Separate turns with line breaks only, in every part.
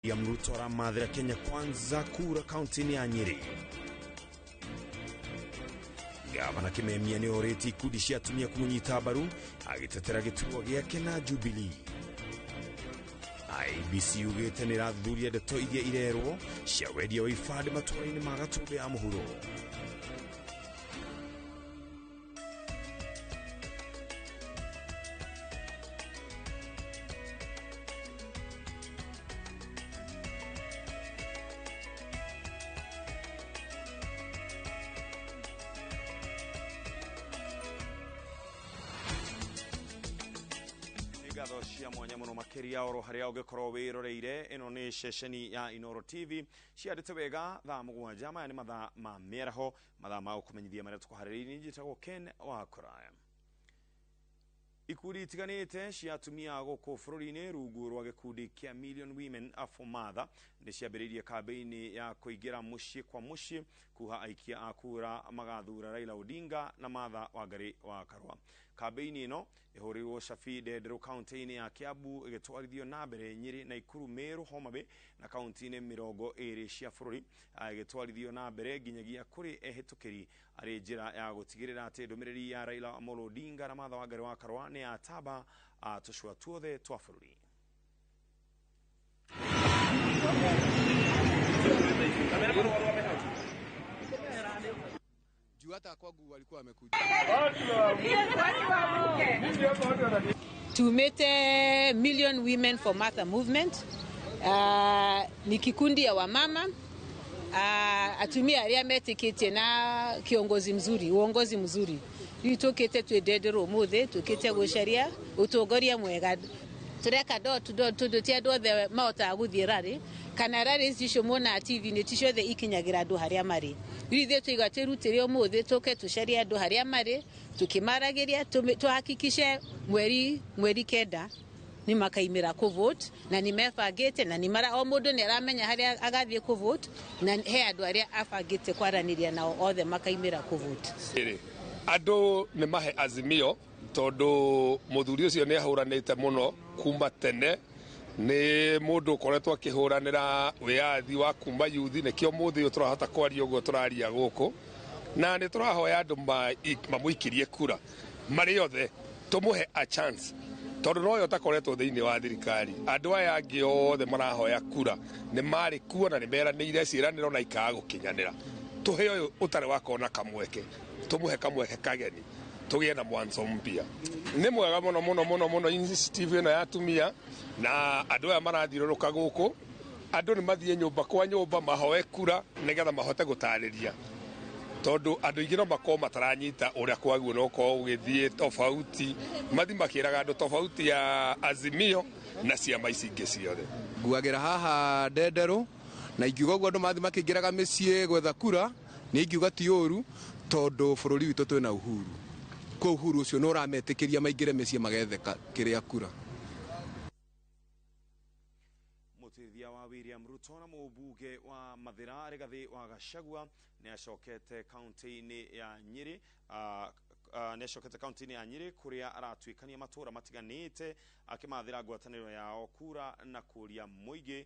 William Ruto aramathĩra Kenya Kwanza kura kaunti-inĩ ya Nyeri. Gavana Kimemia nĩ orĩtie ikundi cia atumia kũmũnyita mbaru agĩtetera gĩturwa gĩake na Jubilee. IEBC yugĩte nĩ ĩrathuthuria ndeto iria irerwo cia wendia wa ibandĩ matũũra-inĩ ma Gatũndũ ya mũhuro. Ngatho cia mwanya muno makiria oro haria ungikorwo wiroreire. Ino ni ceceni ya Inoro TV ciandite wega thaa 7. Maya ni mathaa ma miaraho, mathaa ma gukumenyithia maria tukuhaririirie. Njitagwo Ken wa Kuraya. Ikundi itiganite cia atumia gũkũ bũrũri-inĩ rungu rwa gĩkundi kĩa Million Women for Mother nĩ ciambĩrĩirie kambĩini ya kũingĩra mũciĩ kwa mũciĩ kuha aikia a kura magathura Raila Odinga na Martha Wangari wa Karua. Kambĩini ĩno ĩhũrĩirwo Shafi Ndenderũ kaunti-inĩ ya Kiambu, ĩgĩtwarithio na mbere Nyeri, Nakuru, Meru, Homa Bay na kaunti-inĩ 20 cia bũrũri, ĩgĩtwarithio na mbere nginyagia kũrĩ ehĩtũkĩri arĩ njĩra ya gũtigĩrĩra atĩ ndũmĩrĩri ya Raila Amolo Odinga na Martha Wangari wa Karua nĩ yatamba tũcũa tuothe twa bũrũri.
Juu hata kwangu walikuwa wamekuja.
Tumete Million Women for Martha Movement. Ni kikundi ya wamama atumia aria metikitie na kiongozi mzuri, uongozi mzuri. Riu tukite twendendero umuthi tukite gucaria utongoria mwega. Tureka door to door tondu ti andu othe mahotaga guthie rari kana rari icio muonaga TV-inĩ ti ciothe ikinyagira andu haria mari. Riu ithuĩ twaigua twĩrutĩre ũmũthĩ tũke tũcarie andũ harĩa marĩ tũkĩmaragĩria tuhakikishe mweri 9 nĩ makaimĩra kũvote na nĩ mebangĩte na nĩ mara o mũndũ nĩ aramenya harĩa agathiĩ kũvote na he andũ arĩa abangĩte kwaranĩria nao othe makaimĩra kũvote.
Andũ nĩ mahe Azimio tondu muthuri ucio ni ahuranite muno kuma tene, ni mundu ukoretwo akihuranira wiyathi wa kuma yuthi, nikio muthi uyu turahota kwaria uguo turaria guku, na ni turahoya andu mamuikirie kura mari othe tumuhe a chance tondu noyo utakoretwo thiini wa thirikari. Andu aya angi othe marahoya kura ni mari kuo na ni meranire ciraniro na ikaga gukinyanira. Tuhe uyu utari wakona kamweke, tumuhe kamweke kageni tugie na mwanzo mpya. Ni mwega muno muno muno muno initiative ino ya atumia na andu aya marathiũrũrũka gũkũ. Andu ni mathie nyũmba kwa nyũmba mahoe kura nigetha mahote gũtarĩria, tondu andu aingĩ no makorwo mataranyita ũrĩa kwaguo no ũkorwo ũgĩthiĩ tofauti, mathi makĩraga andũ tofauti ya Azimio na ciama ici ingĩ ciothe.
Nguagĩra haha Ndenderũ na ingiuga ũguo andũ mathi makĩingĩraga mĩciĩ gwetha kura, nĩ ingiuga ti ũru tondu bũrũri witũ twĩna uhuru. Kwa uhuru ucio no ũrametĩkĩria maingĩre mĩciĩ magetheka kĩrĩa kura.
Mũteithia wa William Ruto na mũmbunge wa Mathĩra Rigathĩ wa Gachagua nĩ acokete kaunti-inĩ ya Nyeri nĩ acokete kaunti-inĩ ya Nyeri kũrĩa aratuĩkania matũũra matiganĩte akĩmathĩra ngwatanĩro yao kura na kũria mũingĩ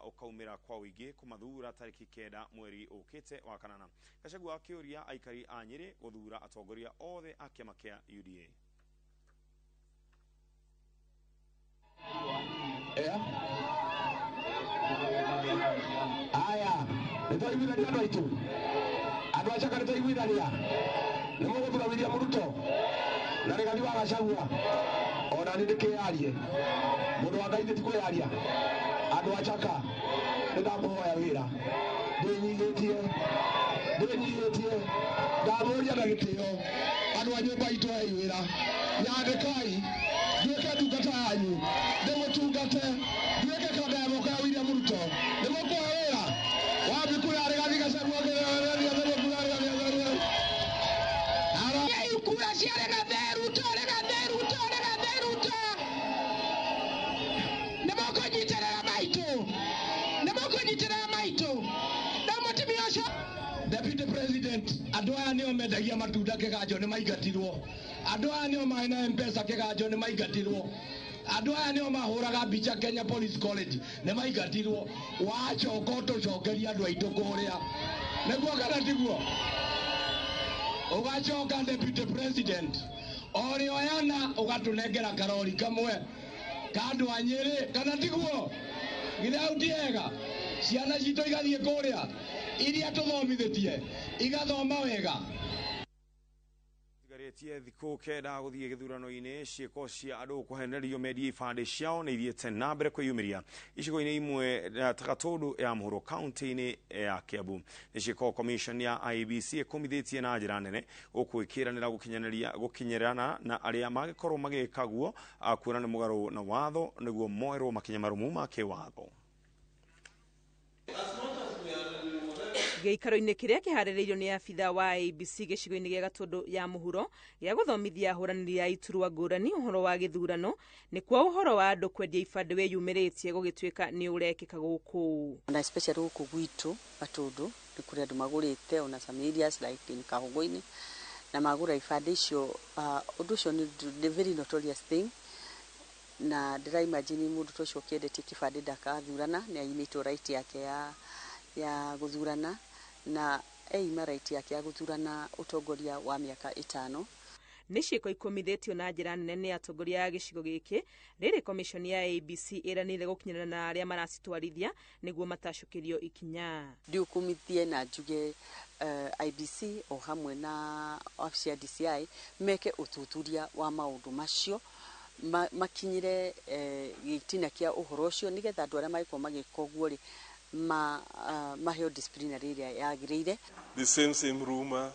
ũkaumĩra kwa ũingĩ kũmathura tarĩki 9 mweri ũkĩte wa kanana. Gachagua akĩũria aikari a Nyeri gũthura atongoria othe a kĩama kĩa UDA.
Aya, nĩtwaiguithania andũ aitũ, andũ a Chaka nĩtwaiguithania, nĩ mũgũthura William Ruto na Rigathi wa Gachagua. Ona niĩ ndĩkĩyarie, mũndũ wa Ngai ti kwĩyaria. Andũ a Chaka nĩ ndamũhoya wĩra, ndĩnyihĩtie, ndĩnyihĩtie, ndamũria na gĩtĩo, andũ a nyũmba itũ hei wĩra, nyandĩkai nduĩke ndungata yanyu, ndĩmũtungate, nduĩke kanda ya moko ya William Ruto. Nĩ mũkũhe wĩra wapi kura Rigathi Gachagua?
Kura cia Rigathi Ruto, Rigathi Ruto, Rigathi Ruto. Nĩ mũkũnyitĩrĩra maitũ, nĩ mũkũnyitĩrĩra maitũ na mũtumia ũcio.
Deputy President, andũ aya nĩo mendagia matunda kĩganjo nĩ maingatirwo, andũ aya nĩo marĩ na M-Pesa kĩganjo nĩ maingatirwo. Andũ aya nĩo mahũraga mbica Kenya Police College nĩ maingatirwo. Wacoka ũtũcokeria andũ aitũ kũrĩa, nĩguo kana tiguo? Ũgacoka deputy president orĩ oyana ũgatũnengera karori kamwe ka andũ a Nyĩrĩ, kana tiguo? Githĩ hau ti hega? Ciana citũ igathiĩ kũrĩa iria tũthomithĩtie igathoma wega.
Tigarĩtie thikũ 9 gũthiĩ gĩthurano-inĩ, ciĩko cia andũ kũhenererio mendie ibandĩ ciao nĩ ithiĩte na mbere kwĩyumĩria icigo-inĩ imwe ta Gatũndũ ya mũhuro kaunti-inĩ ya Kiambu. Nĩ ciĩko commission ya IEBC ĩkũmithĩtie na njĩra nene gũkũ ĩkĩranĩra gũkinyĩrana na arĩa mangĩkorwo magĩka guo kuona nĩ mũgarũ na watho nĩguo moerwo makinya marũmu ma kĩwatho.
Gĩikaro-inĩ kĩrĩa kĩharĩrĩirio nĩ abitha wa IEBC gĩcigo-inĩ gĩa Gatũndũ ya mũhuro gĩa gũthomithia ahũranĩri a iturwa ngũrani ũhoro wa gĩthurano nĩkuo ũhoro wa andũ kwendia ibandĩ wĩyumĩrĩtie gũgĩtuĩka nĩ ũrekĩka gũkũ.
Na especially gũkũ gwitũ Gatũndũ nĩ kũrĩ andũ magũrĩte ona some areas like in Kahũngũ-inĩ na magũra ibandĩ icio. Ũndũ ũcio nĩ very notorious thing, na ndĩra imagine mũndũ ta ũcio ũkĩendetie kĩbandĩ ndakathurana, nĩ aimĩtwo right yake ya gũthurana na eima right yake ya gũthurana ũtongoria wa mĩaka 5.
Nĩ ciĩko ikumithĩtio na njĩra nene nĩ atongoria a gĩcigo gĩkĩ rĩrĩ commission ya IEBC ĩranĩire gũkinyĩrana na arĩa maracitwarithia nĩguo matacũkĩrio ikinya.
Ndiũkumithie na njuge IEBC o hamwe na obici ya DCI meke ũthuthuria wa maũndũ macio, makinyire gĩtina kĩa ũhoro ũcio nĩgetha andũ arĩa mangĩkorwo magĩka ũguo rĩ maheo disciplinary ĩrĩa yagĩrĩire.
The same rumor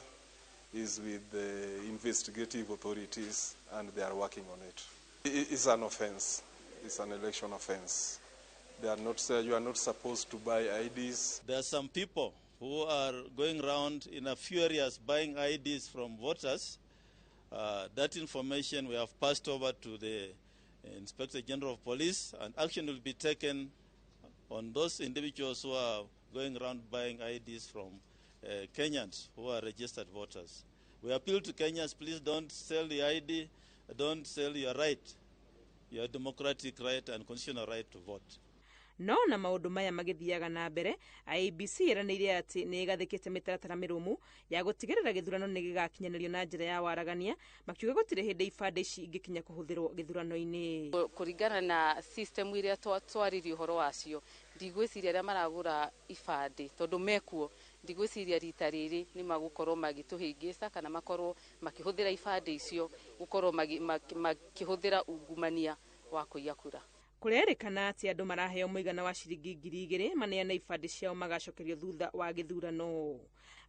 is with the investigative authorities and they are working on it. It's an offense. It's an election offense. They are not, you are not supposed to buy IDs.
There are some people who are going round in a few areas buying IDs from voters. That information we have passed over to the Inspector General of Police, and action will be taken on those individuals who are going around buying IDs from Kenyans who are registered voters. We appeal to Kenyans, please don't sell the ID, don't sell your right, your democratic right and constitutional right to vote.
No na maũndũ maya magĩthiaga na mbere, IEBC ĩranĩire atĩ nĩ ĩgathĩkĩte mĩtaratara mĩrũmu ya gũtigĩrĩra gĩthurano nĩ gĩgakinyanĩrio na njĩra ya waragania, makiuga gũtirĩ hĩndĩ ibandĩ ici ingĩkinya kũhũthĩrwo gĩthurano-inĩ.
Kũringana na system iria twaririe ũhoro wacio, ndigwĩciria arĩa maragũra ibandĩ tondũ mekuo, ndigwĩciria rita rĩrĩ nĩ magũkorwo magĩtũhĩngĩca kana makorwo makĩhũthĩra ibandĩ icio gũkorwo makĩhũthĩra ungumania wa kũiya kura.
Kũrerĩkana atĩ andũ maraheo mũigana wa ciringi 2,000 maneana ibandĩ ciao magacokerio thutha wa gĩthurano.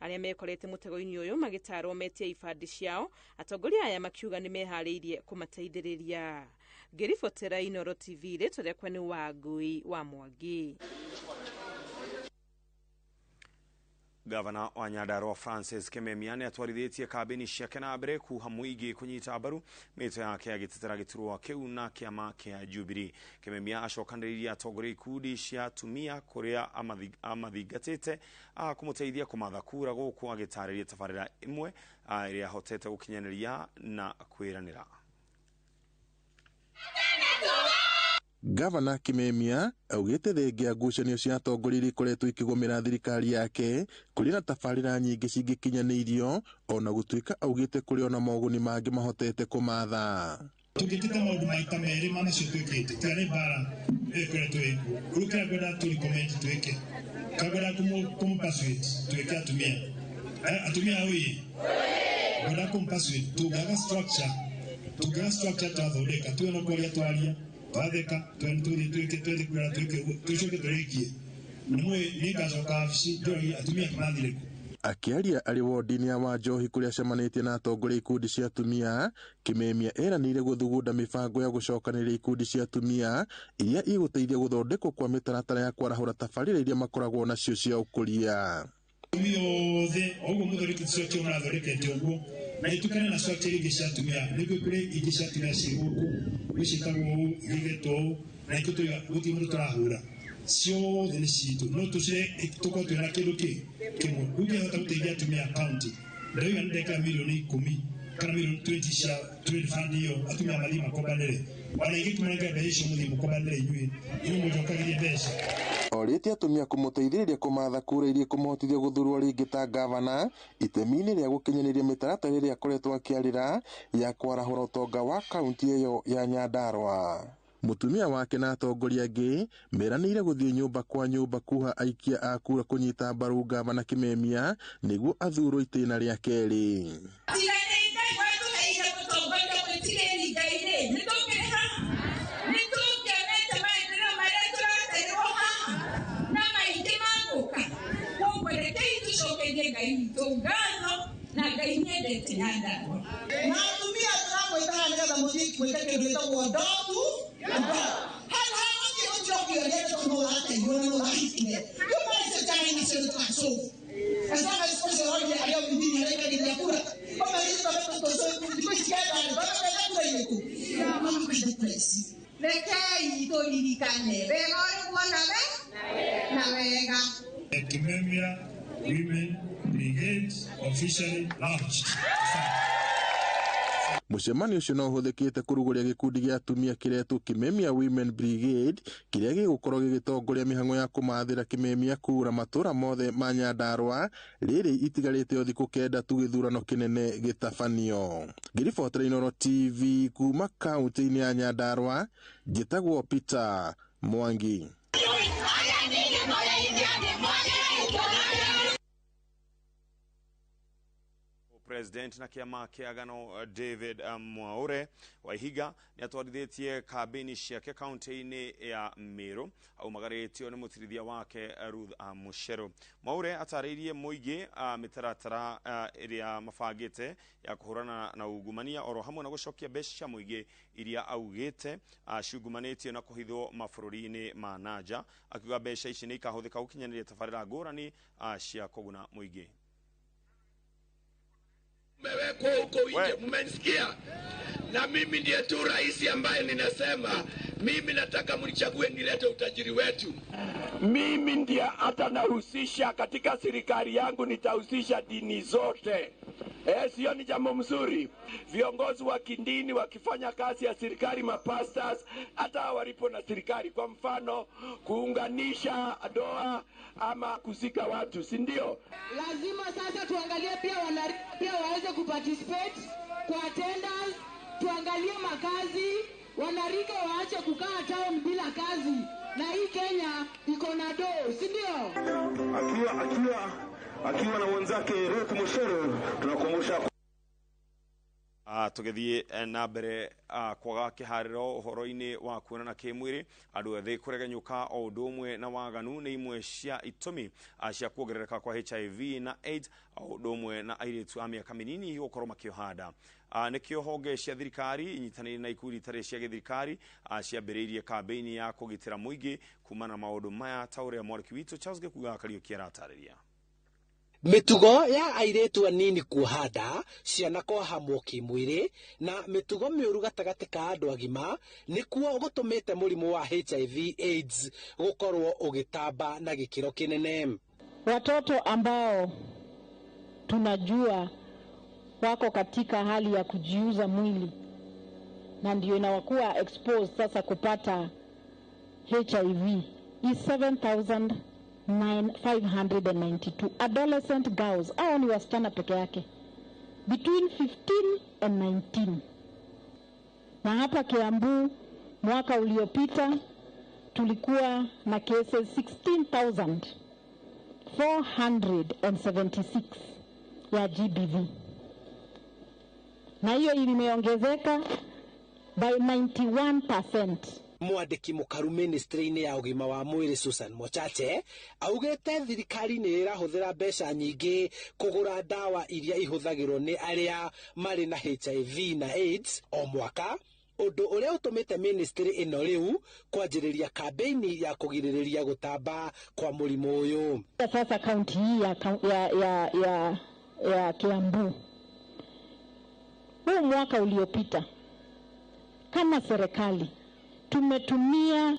Arĩa mekorete mũtego-inĩ ũyũ magĩtarwo metie ibandĩ ciao, atongoria aya makiuga nĩ meharĩirie kũmateithĩrĩria. Ngĩribotera Inooro TV, rĩtwa rĩakwa nĩ Wangui wa Mwangi.
Gavana wa Nyandarua Francis Kimemia nĩ atwarithĩtie kambĩini ciake na mbere kuha mũingĩ kũnyita mbaru mĩto yake agĩtetera gĩturwa kĩu na kĩama kĩa Jubilee. Kimemia acokanĩrĩirie atongoria ikundi cia atumia kũrĩa amathingatĩte kũmũteithia kũmatha kura gũkũ agĩtarĩria tabarĩra ĩmwe ĩrĩa ahotete gũkinyanĩria na kwĩranĩra.
Gavana Kimemia augĩte thengia ngucanio cia atongoria iria ikoretwo ikĩgũmĩra thirikari yake kũrĩ na tabarĩra nyingĩ cingĩkinyanĩirio ona gũtuĩka augĩte kũrĩ ona moguni mangĩ mahotete kũmatha.
Tũngĩtĩka maũndũ maita merĩ ma macio twĩkĩte, tiga nĩ mbara ĩyo ĩkoretwo ĩkuo. Rĩu kĩrĩa ngwenda tũ recommend twĩke, kĩrĩa ngwenda kũmũ-persuade twĩke atumia. Atumia oye, ngwenda kũmũ-persuade tũngĩaga structure twathondeka, tuwe no kwaria twaria twatheka twĩke twethe kura twĩke tũcoke tũrĩkie. Nĩmũĩ nĩngacoka wabici njorie atumia mathire kũ.
Akĩaria arĩ wodi-inĩ ya Wanjohi kũrĩa acemanĩtie na atongoria ikundi cia atumia, Kimemia eranĩire gũthugunda mĩbango ya gũcokanĩrĩria ikundi cia atumia iria igũteithia gũthondekwo kwa mĩtaratara ya kwarahũra tabarĩra iria makoragwo nacio cia ũkũria.
Atumia othe ũguo mũthondekete structure mũrathondekete ũguo, na itukane na structure ingĩ cia atumia, nĩguo kũrĩ ingĩ cia atumia ciĩ gũkũ, gwĩ ciĩtagwo ũũ, ingĩ igetwo ũũ, na ithuĩ tũiga gũtirĩ mũndũ tũrahũra. Ciothe nĩ citũ, no tũcire tũkorwo twĩna kĩndũ kĩmwe. Rĩu ngĩhota gũteithia atumia county, ndauga nĩ ndekĩra mirioni 10 kana mirioni 20 cia trade fund ĩyo atumia mathiĩ makombanĩre. Ona ingĩkũnengera mbeca icio mũthiĩ mũkomanĩre inyuĩ, inyuĩ mũnjokagirie mbeca.
Orĩtie atumia kũmũteithĩrĩria kũmatha kura iria ikũmũhotithia gũthurwo rĩngĩ ta ngavana itemi-inĩ rĩa gũkinyanĩria mĩtaratara ĩrĩa akoretwo akĩarĩra ya kwarahũra ũtonga wa kaunti ĩyo ya Nyandarua. Mũtumia wake na atongoria angĩ meranĩire gũthiĩ nyũmba kwa nyũmba kuha aikia a kura kũnyita mbaru ngavana Kimemia nĩguo athurwo itĩna rĩa kerĩ.
Tiga nĩ Ngai watũheire mũtongoria mwĩtigĩri Ngai rĩ, nĩ tũkĩrĩ haha? Nĩ tũngĩonete maendeleo marĩa tũraterwo haha na maingĩ magũka. Koguo rekei tũcokerie Ngai witũ ngatho na Ngai nĩendete Nyandarua.
Na atumia tũramwĩta haha nĩgetha mũthiĩ mwĩke kĩndũ gĩtagwo door to door. Handũ ha gũthiĩ gũcokia ũrĩa ndeto nũ ũrateirwo na nũ ũrahikire. Rĩu mbeca challenge icio nĩ tũgasolve. As long as ũcio ũroria arĩa ũthini araikagĩria kura. Thikũ ici kenda rĩ, bado kura irĩkũ? No kura ici.
Rekei tũririkane wega ũrĩguo nawe na wega.
The Kimemia Women Brigade officially launched.
Mũcemanio ũcio no ũhũthĩkĩte kũrugũria gĩkundi gĩa atumia kĩretwo Kimemia Women Brigade kĩrĩa gĩgũkorwo gĩgĩtongoria mĩhang'o ya kũmathĩra Kimemia kura matũra mothe ma Nyandarua rĩrĩ itigarĩte o thikũ 9 tu gĩthurano kĩnene gĩtabanio. Ngĩribotera Inooro TV kuma kaunti-inĩ ya Nyandarua, njĩtagwo Peter Mwangi.
President na kĩama kĩa Agano David Mwaure Waihiga nĩ atwarithĩtie kambĩini ciake kaunti-inĩ ya Meru aumagarĩtio nĩ mũtirithia wake Ruth Mucheru. Mwaure atarĩirie mũingĩ mĩtaratara ĩrĩa mabangĩte ya kũhũrana na ungumania oro hamwe na gũcokia mbeca cia mũingĩ iria augĩte ciungumanĩtio na kũhithwo mabũrũri-inĩ ma nanja, akiuga mbeca ici nĩ ikahũthĩka gũkinyanĩria tabarĩra ngũrani cia kũguna mũingĩ.
Mmewekwa huko nje, mmenisikia? Na mimi ndiye tu rais ambaye ninasema mimi nataka mnichague nilete utajiri wetu. Mimi ndiye hata nahusisha katika serikali yangu, nitahusisha dini zote. Sio ni jambo mzuri? Viongozi wa kidini wakifanya kazi ya serikali, mapastors, hata walipo na serikali, kwa mfano kuunganisha doa ama kuzika watu, si ndio?
Lazima sasa tuangalie pia wanarika pia waweze kuparticipate kwa tenders, tuangalie makazi, wanarika waache kukaa town bila kazi, na hii Kenya iko na doo, si ndio?
Akiwa na mwenzake Ruth Mucheru, tunakumbusha
tũgĩthiĩ na mbere kwaga kĩharĩro ũhoro-inĩ wa kuonana kĩmwĩrĩ, andũ ethĩ kũregenyũka o ũndũ ũmwe na waganu nĩ imwe cia itũmi cia kuongerereka kwa HIV na AIDS o ũndũ ũmwe na airĩtu a mĩaka mĩnini gũkorwo makĩoha nda. Nĩkĩo honge cia thirikari inyitanĩire na ikundi itarĩ cia gĩthirikari ciambĩrĩirie kambĩini ya kũgitĩra mũingĩ kumana na maũndũ maya ta ũrĩa mwandĩki witũ Charles Gĩkuga Kariũki aratarĩria.
Mĩtugo ya airĩtu anini kuoha nda, ciana kũhahamwo kĩmwĩrĩ na mĩtugo mĩũru gatagatĩ ka andũ agima nĩkuo gũtũmĩte mũrimũ wa HIV AIDS gũkorwo ũgĩtamba na gĩkĩro kĩnene.
Watoto ambao tunajua wako katika hali ya kujiuza mwili na ndio inawakuwa exposed sasa kupata HIV is 7,592 adolescent girls, hao ni wasichana peke yake between 15 and 19. Na hapa Kiambu mwaka uliopita tulikuwa na cases 16,476 ya GBV, na hiyo imeongezeka by 91%.
Mwandĩki mũkaru ministry-inĩ ya ũgima wa mwĩrĩ Susan Mochache augĩte thirikari nĩ ĩrahũthĩra mbeca nyingĩ kũgũra ndawa iria ihũthagĩrwo nĩ arĩa marĩ na HIV na AIDS o mwaka, ũndũ ũrĩa ũtũmĩte ministry ĩno rĩu kwanjĩrĩria kambĩini ya kũgirĩrĩria gũtamba kwa mũrimũ ũyũ.
Sasa kaunti hii ya Kiambu, huu mwaka uliopita kama serikali tumetumia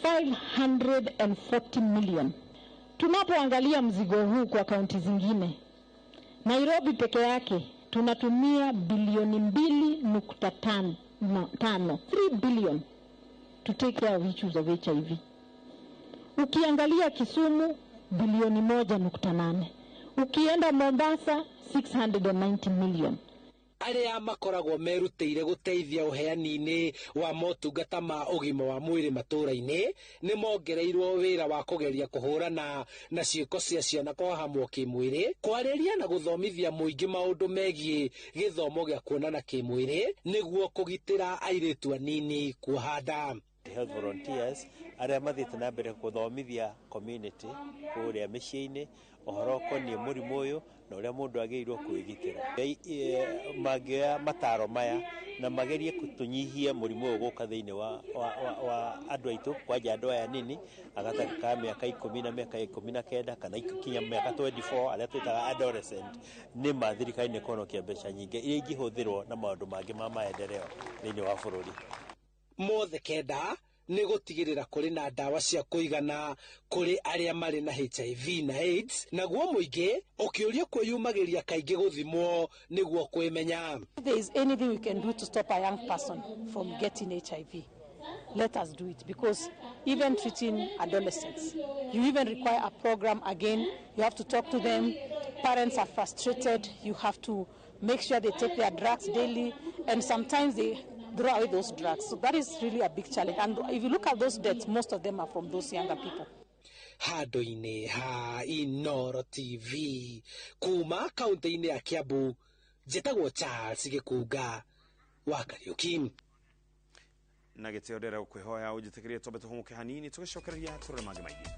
540 million. Tunapoangalia mzigo huu kwa kaunti zingine, Nairobi peke yake tunatumia bilioni 2.5. 5, 3 billion to take care of issues of HIV. Ukiangalia Kisumu bilioni 1.8. Ukienda Mombasa 690 million.
Arĩa makoragwo merutĩire gũteithia ũheani-inĩ wa motungata ma ũgima wa mwĩrĩ matũũra-inĩ nĩ mongereirwo wĩra wa kũgeria kũhũrana na ciĩko cia ciana kũhahamwo kĩmwĩrĩ, kwarĩria na gũthomithia mũingĩ maũndũ megiĩ gĩthomo gĩa kuonana kĩmwĩrĩ nĩguo kũgitĩra airĩtu anini kuoha nda.
Health volunteers arĩa mathiĩte na mbere gũthomithia community kũrĩa mĩciĩ-inĩ ũhoro ũkoniĩ mũrimũ ũyũ na ũrĩa mũndũ agĩrĩirwo kwĩgitĩra. Mangĩoya mataro maya na magerie tũnyihie mũrimũ ũyũ gũka thĩinĩ wa andũ aitũ, kwanja andũ aya nini gatagatĩ ka mĩaka 10 na mĩaka 19 kana kinya mĩaka 24 arĩa twĩtaga adolescent, nĩ ma thirikari nĩ kũhonokia mbeca nyingĩ iria ingĩhũthĩrwo na maũndũ mangĩ ma maendeleo thĩinĩ wa bũrũri.
Mothe kenda nĩ gũtigĩrĩra kũrĩ na ndawa cia kũigana kũrĩ arĩa marĩ na HIV na AIDS, naguo mũingĩ ũkĩũrio kwĩyumagĩria kaingĩ gũthimwo nĩguo kwĩmenya.
If there is anything we can do to stop a young person from getting HIV, let us do it, because even treating adolescents, you even require a program again. You have to talk to them. Parents are frustrated. You have to make sure they take their drugs daily, and sometimes they throw away those drugs. So that is really a big challenge. And if you look at those deaths, most of them are from those younger people.
Handũ-inĩ ha Inooro TV kuma kaunti-inĩ ya Kiambu, njĩtagwo Charles Gĩkunga wa Kariuki.
Na gĩtĩo ndĩrenda gũkwĩhoya ũnjĩtĩkĩrie twambe tũhũmũke hanini tũgĩcokereria tũrore mangĩ maingĩ.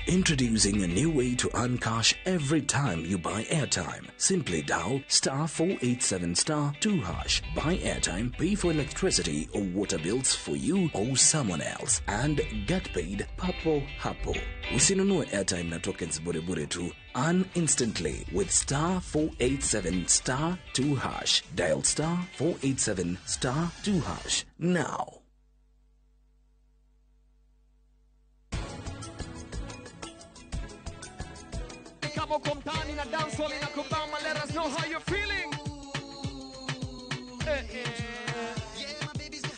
Introducing a new way to earn cash every time you buy airtime. Simply dial *487*2#. Buy airtime, pay for electricity or water bills for you or someone else, and get paid papo hapo. Usinunue airtime na tokens bure bure tu. Earn instantly with *487*2#. Dial *487*2# now.
Kama uko mtaani na dancehall inakubamba, let us know how you're feeling. Eh, eh. Yeah, my baby's got.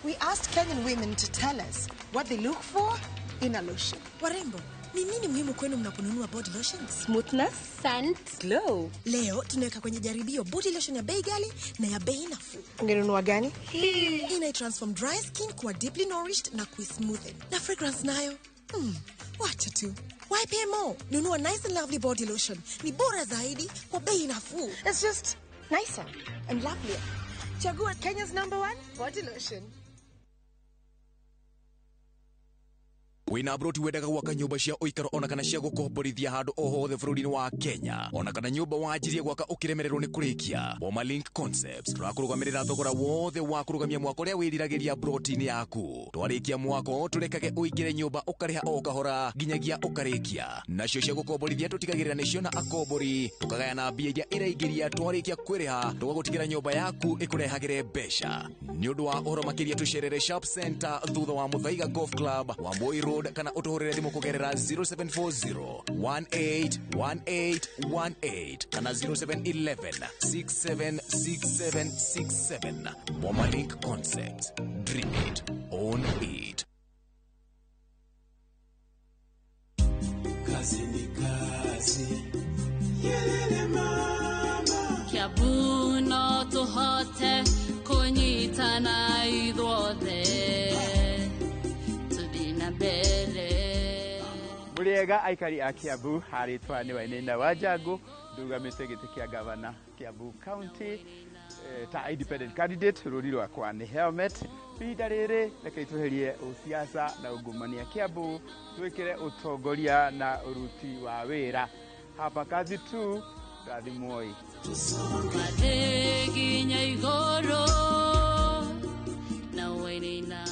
We asked Kenyan women to tell us what they look for in a lotion.
Warembo, ni nini muhimu kwenu mnaponunua body lotion?
Smoothness, scent, glow.
Leo tunaweka kwenye jaribio body lotion ya bei ghali na ya bei nafuu.
Ungenunua gani?
Hii ina transform dry skin kuwa deeply nourished na kuismoothen. Na fragrance nayo? Wacha tu. YPMO, nunua nice and lovely body lotion. Ni bora zaidi kwa bei nafuu.
It's just nicer and lovelier. Chagua Kenya's #1 body lotion.
Wina broti wendaga gwaka nyumba cia uikaro ona kana cia gukomborithia handu o hothe bũrũri-inĩ wa Kenya, ona kana nyumba wanjirie gwaka ukiremererwo ni kurikia. Boma Link Concepts tũrakũrũgamĩrĩra thogora wothe wa kũrũgamia mwako ũrĩa wĩriragĩria broti-inĩ yaku. Twarĩkia mwako tũrekage ũingĩre nyũmba ũkarĩha o kahora nginyagia ũkarĩkia. Nacio cia gũkomborithia tũtigagĩrĩra nĩcio na akombori, tũkagayana mbia iria ĩraingĩria twarĩkia kwĩrĩha, tũgagũtigĩra nyũmba yaku ĩkũrehagĩre mbeca. Nĩ ũndũ wa ũhoro makĩria tũcerere Sharp Center thutha wa Muthaiga Golf Club wa Moi Road, kana utuhurire thimu kugerera 0740 181818 kana 0711 676767. Boma Link Concepts. Dream it, own it.
Kazi ni kazi. Yelele mama.
Kiambu no tũhote kũnyitana ithuothe.
Muriega aikari a Kiambu, harĩtwa nĩ Wainaina wa Njangu, ndugamĩte gĩtĩ kĩa gavana Kiambu County ta independent candidate. Rũri rwakwa nĩ helmet. Ihinda rĩrĩ reke tweherie ũsiasa na ungumania Kiambu, twĩkĩre ũtongoria na ũruti wa wĩra. Hapa kazi tu, rathimwoi.
Mathĩ nginya igũrũ na Wainaina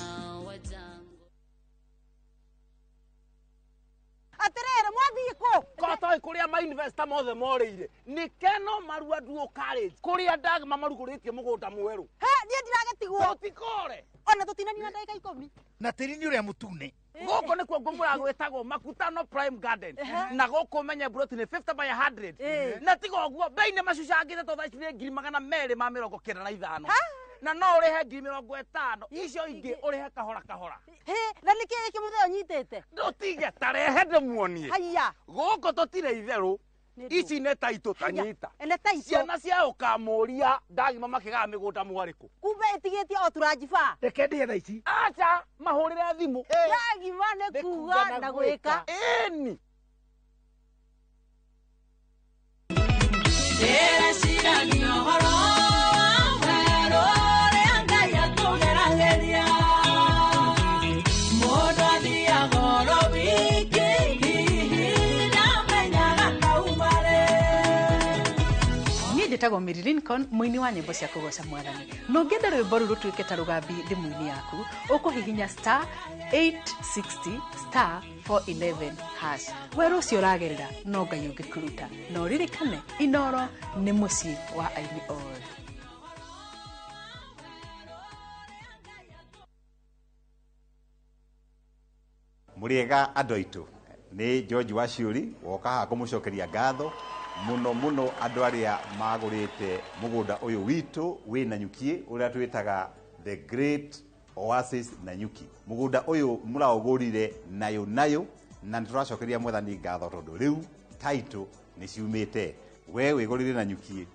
wa Njangu.
Atirere mwathii kũ kotoi kuria ma investor mothe morĩire nĩ Keno Marua Duo College kuria Dagma marugũrĩtie mũgũnda mwerũ.
He
Niĩ ndiragetigwo.
Tũtikore.
Ona tũtinanina ndagĩka 10.
Na tĩri nĩ ũrĩa mũtune. Gũkũ nĩkuo ngũmũra gwĩtagwo Makutano Prime Garden. Na gũkũ menye broti nĩ 50 by 100. Na tiga ũguo bei nĩ macucangĩte to thaa ici nĩ 295,000. Na no ũrĩhe 50,000 icio ingĩ ũrĩhe kahora kahora.
Na nĩ kĩĩ gĩkĩ mũthee ũnyitĩte?
Ndũtige tarehe ndĩmuonie.
Haiya.
Gũkũ tũtirĩ itherũ. Ici nĩ taitũ tanyita.
Nĩ taitũ.
Ciana cia ũkamũria ndagima makĩgaga mĩgũnda mwarĩkũ.
Kumbe ĩtigĩtie o tũranjiba.
Reke ndĩhe thaa ici. Acha mahũrĩre thimũ.
Ndagima nĩ kuga na gwĩka.
Ĩni.
Ndĩreciragia ũhoro wa werũ ũrĩa Ngai atũgeragĩria. Mũndũ athiaga oro wiki hihi ndamenyaga kauma rĩ.
Niĩ njĩtagwo Mary Lincoln, mũini wa nyĩmbo cia kũgoca mwathani. Na ũngĩenda rwĩmbo rũu rũtuĩke ta rũgambi thimũ-inĩ yaku, ũkũhihinya star 860 star 411 hash. Werũ ũcio ũragerera no Ngai ũngĩkũruta. Na ũririkane, Inoro nĩ mũciĩ wa aini othe.
Mũrĩega andũ aitũ, nĩ George Waciũri woka haha kũmũcokeria ngatho mũno mũno andũ arĩa magũrĩte mũgũnda ũyũ witũ wĩ Nanyuki ũrĩa twĩtaga The Great Oasis Nanyuki. Mũgũnda ũyũ mũraũgũrire nayo nayo na nĩ tũracokeria mwathani ngatho tondũ rĩu title nĩ ciumĩte. We wĩgũrĩre Nanyuki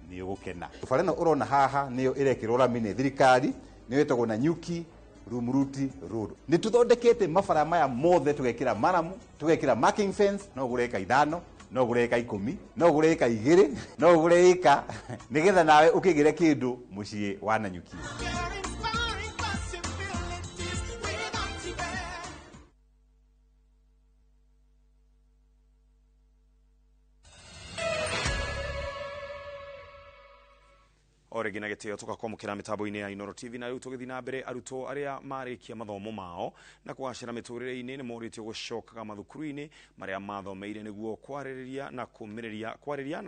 nĩ ũgũkena. Bara ĩno ũrona haha nĩyo ĩrekĩrwo rami nĩ thirikari, nĩyo ĩtagwo Nanyuki Rumuruti Road. Nĩ tũthondekete mabara maya mothe tũgekĩra maramu, tũgekĩra marking fence, no ũgũre ĩka 5, no ũgũre ĩka 10, no ũgũre ĩka 2, no ũgũre ĩka nĩgetha nawe ũkĩgĩre kĩndũ mũciĩ wa Nanyuki.
O rĩngĩ na gĩtĩo tũgakwamũkĩra mĩtambo-inĩ ya Inoro TV. Na rĩu tũgĩthiĩ na mbere, arutwo arĩa marĩkia mathomo mao na kũgacĩra mĩtũrĩre-inĩ nĩ morĩtio gũcokaga mathukuru-inĩ marĩa mathomeire nĩguo kwarĩrĩria na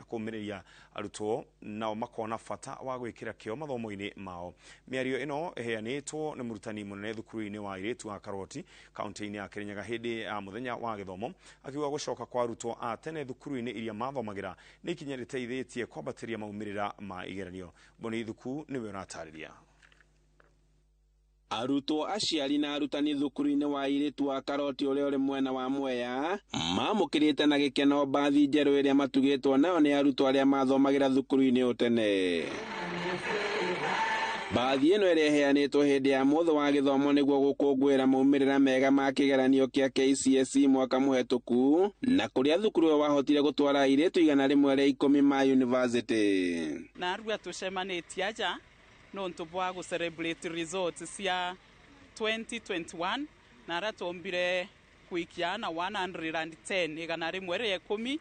kũmĩrĩria arutwo nao makona bata wa gwĩkĩra kĩo mathomo-inĩ mao. Mĩario ĩno ĩheanĩtwo nĩ mũrutani mũnene thukuru-inĩ wa airĩtu wa Karoti kaunti-inĩ ya Kirinyaga hĩndĩ ya mũthenya wa gĩthomo, akiuga gũcoka kwa arutwo a tene thukuru-inĩ iria mathomagĩra nĩ ikinya rĩteithĩtie kwambatĩria maumĩrĩra ma igeranio. Boni Thuku nĩwe ũratarĩria.
Arutwo, aciari na arutani thukuru-inĩ wa airĩtu wa Karoti ũrĩa ũrĩ mwena wa Mwea mamũkĩrĩte na gĩkeno mbathi njerũ ĩrĩa matugĩtwo nayo nĩ arutwo arĩa mathomagĩra thukuru-inĩ ũyũ tene. Mbathi ĩno ĩrĩa ĩheanĩtwo hĩndĩ ya mũthĩ wa gĩthomo nĩguo gũkũngũĩra maumĩrĩra mega ma kĩgeranio kĩa KCSE mwaka mũhetũku, na kũrĩa thukuru ũyũ wahotire gũtwara airĩtu 110 ma university.
Na arua tũcemanĩtie aja nontu bwa gũ celebrate results cia 2021 na aria twombire kuikia na 110 110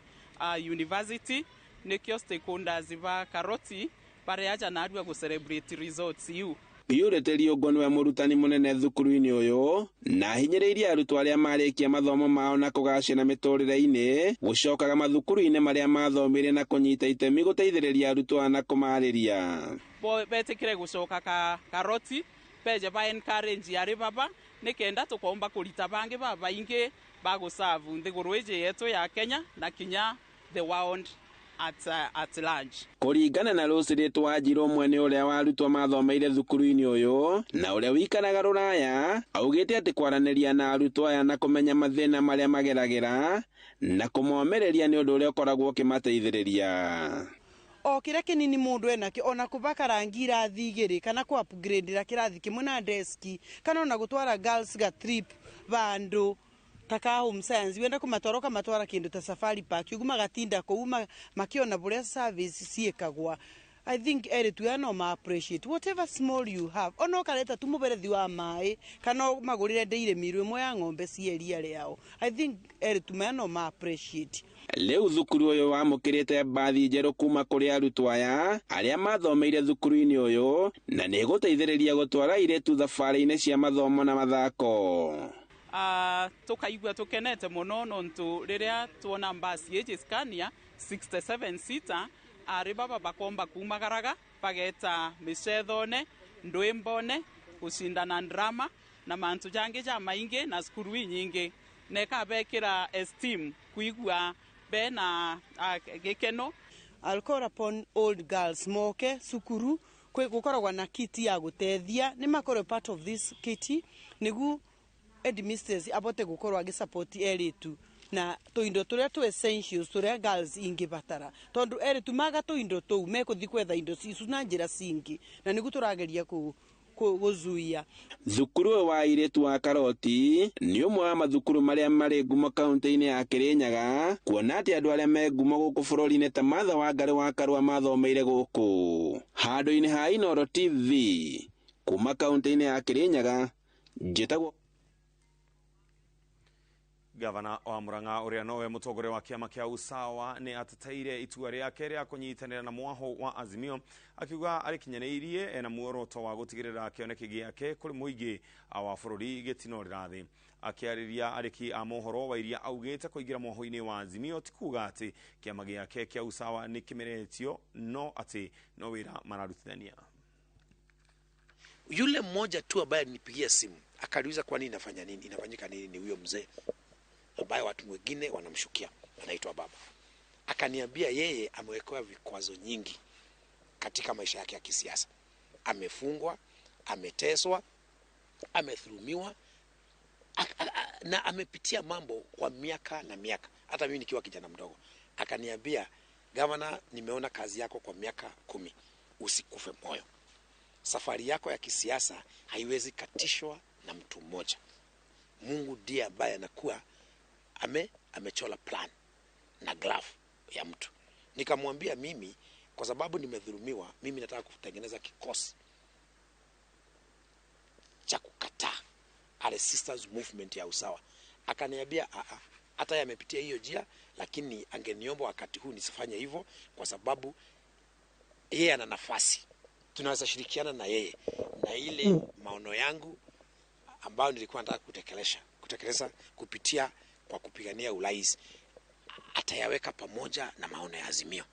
university nikio stakeholders ba Karoti baria aja na arua gũ celebrate results iu.
Purity Riũngũ nĩwe mũrutani mũnene thukuru-inĩ ũyũ na ahinyĩrĩirie arutwo arĩa marĩkia mathomo mao na kũgacĩra mĩtũrĩre-inĩ gũcokaga mathukuru-inĩ marĩa mathomire na kũnyita itemi gũteithĩrĩria arutwo aya na kũmarĩria.
Betĩkĩre gũcoka Karoti peje ba encourage ari baba nĩkenda tũkomba kũrita bangĩ baba ingĩ bagũcabu nthigũrũ ĩjĩ yetu ya Kenya na kinya the world at large.
Kũringana na Rose Rĩtwa Njirũ, ũmwe nĩ ũrĩa wa arutwo mathomeire thukuru-inĩ ũyũ na ũrĩa wĩikaraga rũraya, augĩte atĩ kwaranĩria na arutwo aya na kũmenya mathĩna marĩa mageragĩra na kũmomĩrĩria nĩ ũndũ ũrĩa ũkoragwo ũkĩmateithĩrĩria.
O kĩrĩa kĩnini mũndũ enakĩo, ona kũbaka rangi irathi igĩrĩ kana kũ upgrade kĩrathi kĩmwe na deski, kana ona gũtwara girls ga trip vandũ ta ka home science, wenda kũmatwara ũkamatwara kĩndũ ta safari park ũguo magatinda kũu makĩona bũrĩa service ciĩkagwa. I think erĩtu aya no ma appreciate whatever small you have, ona ũkareta tu mũberethi wa maĩ kana magũrĩre ndĩire miru ĩmwe ya ng'ombe cia iria rĩao. I think erĩtu maya no ma appreciate.
Rĩu thukuru ũyũ wamũkĩrĩte mbathi njerũ kuma kũrĩ arutwo aya arĩa mathomeire thukuru-inĩ ũyũ na nĩ ĩgũteithĩrĩria gũtwara airĩtu thabarĩ-inĩ cia mathomo na mathako.
Tukaigua tukenete muno nontu riria tuona mbasi ĩjĩ Scania 67 seater ari baba bakomba kumagaraga bageta mĩcethone ndwimbone gucindana drama na mantu jangi ja maingi na cukuru inyingi nekabekira esteem kuigua bena gikeno.
I'll call upon old girls moke cukuru gukoragwa na kiti ya gutethia ni makorwo part of this kiti nigu headmistress abote gukorwo agisupport eritu na tuindo turia tu essentials turia girls ingibatara tondu eritu maga tuindo tuu mekuthi kwetha indo cicu na njira cingi na nigu turageria ku guzuia.
Thukuru ũyũ wa airĩtu wa Karoti nĩ ũmwe wa mathukuru marĩa marĩ ngumo kaunti-inĩ ya Kirinyaga, kuona atĩ andũ arĩa me ngumo gũkũ bũrũri-inĩ ta Martha Wangari wa Karua mathomeire gũkũ. Handũ-inĩ ha Inooro TV kuma kaunti-inĩ ya Kirinyaga, njĩtagwo
Gavana wa Murang'a uria nowe mutongoria wa kiama kia Usawa ni ateteire itua riake ria kunyitanira na mwaho wa Azimio, akiuga arikinyanĩirie ena muoroto wa gutigirira kioneki giake kuri muingi wa bururi gitinorira thi. Akiariria ariki a mohoro wa iria augite kuingira mwaho-ini wa Azimio ti kuga ati kiama giake kia Usawa ni kimeretio, no ati no wira mararutithania.
Yule mmoja tu ambaye alinipigia simu akaniuliza kwa nini nafanya nini, inafanyika nini, ni huyo mzee ambaye watu wengine wanamshukia, anaitwa baba. Akaniambia yeye amewekewa vikwazo nyingi katika maisha yake ya kisiasa. Amefungwa, ameteswa, amedhulumiwa na amepitia mambo kwa miaka na miaka. Hata mimi nikiwa kijana mdogo. Akaniambia, gavana, nimeona kazi yako kwa miaka 10. Usikufe moyo. Safari yako ya kisiasa haiwezi katishwa na mtu mmoja. Mungu ndiye ambaye anakuwa amechola plan na graph ya mtu. Nikamwambia mimi kwa sababu nimedhulumiwa, mimi nataka kutengeneza kikosi cha kukataa resistance movement ya Usawa. Akaniambia hata yeye amepitia hiyo njia, lakini angeniomba wakati huu nisifanye hivyo kwa sababu yeye ana nafasi. Tunaweza shirikiana na yeye na ile maono yangu ambayo nilikuwa nataka kutekeleza kupitia kwa kupigania urais atayaweka pamoja na maono ya Azimio.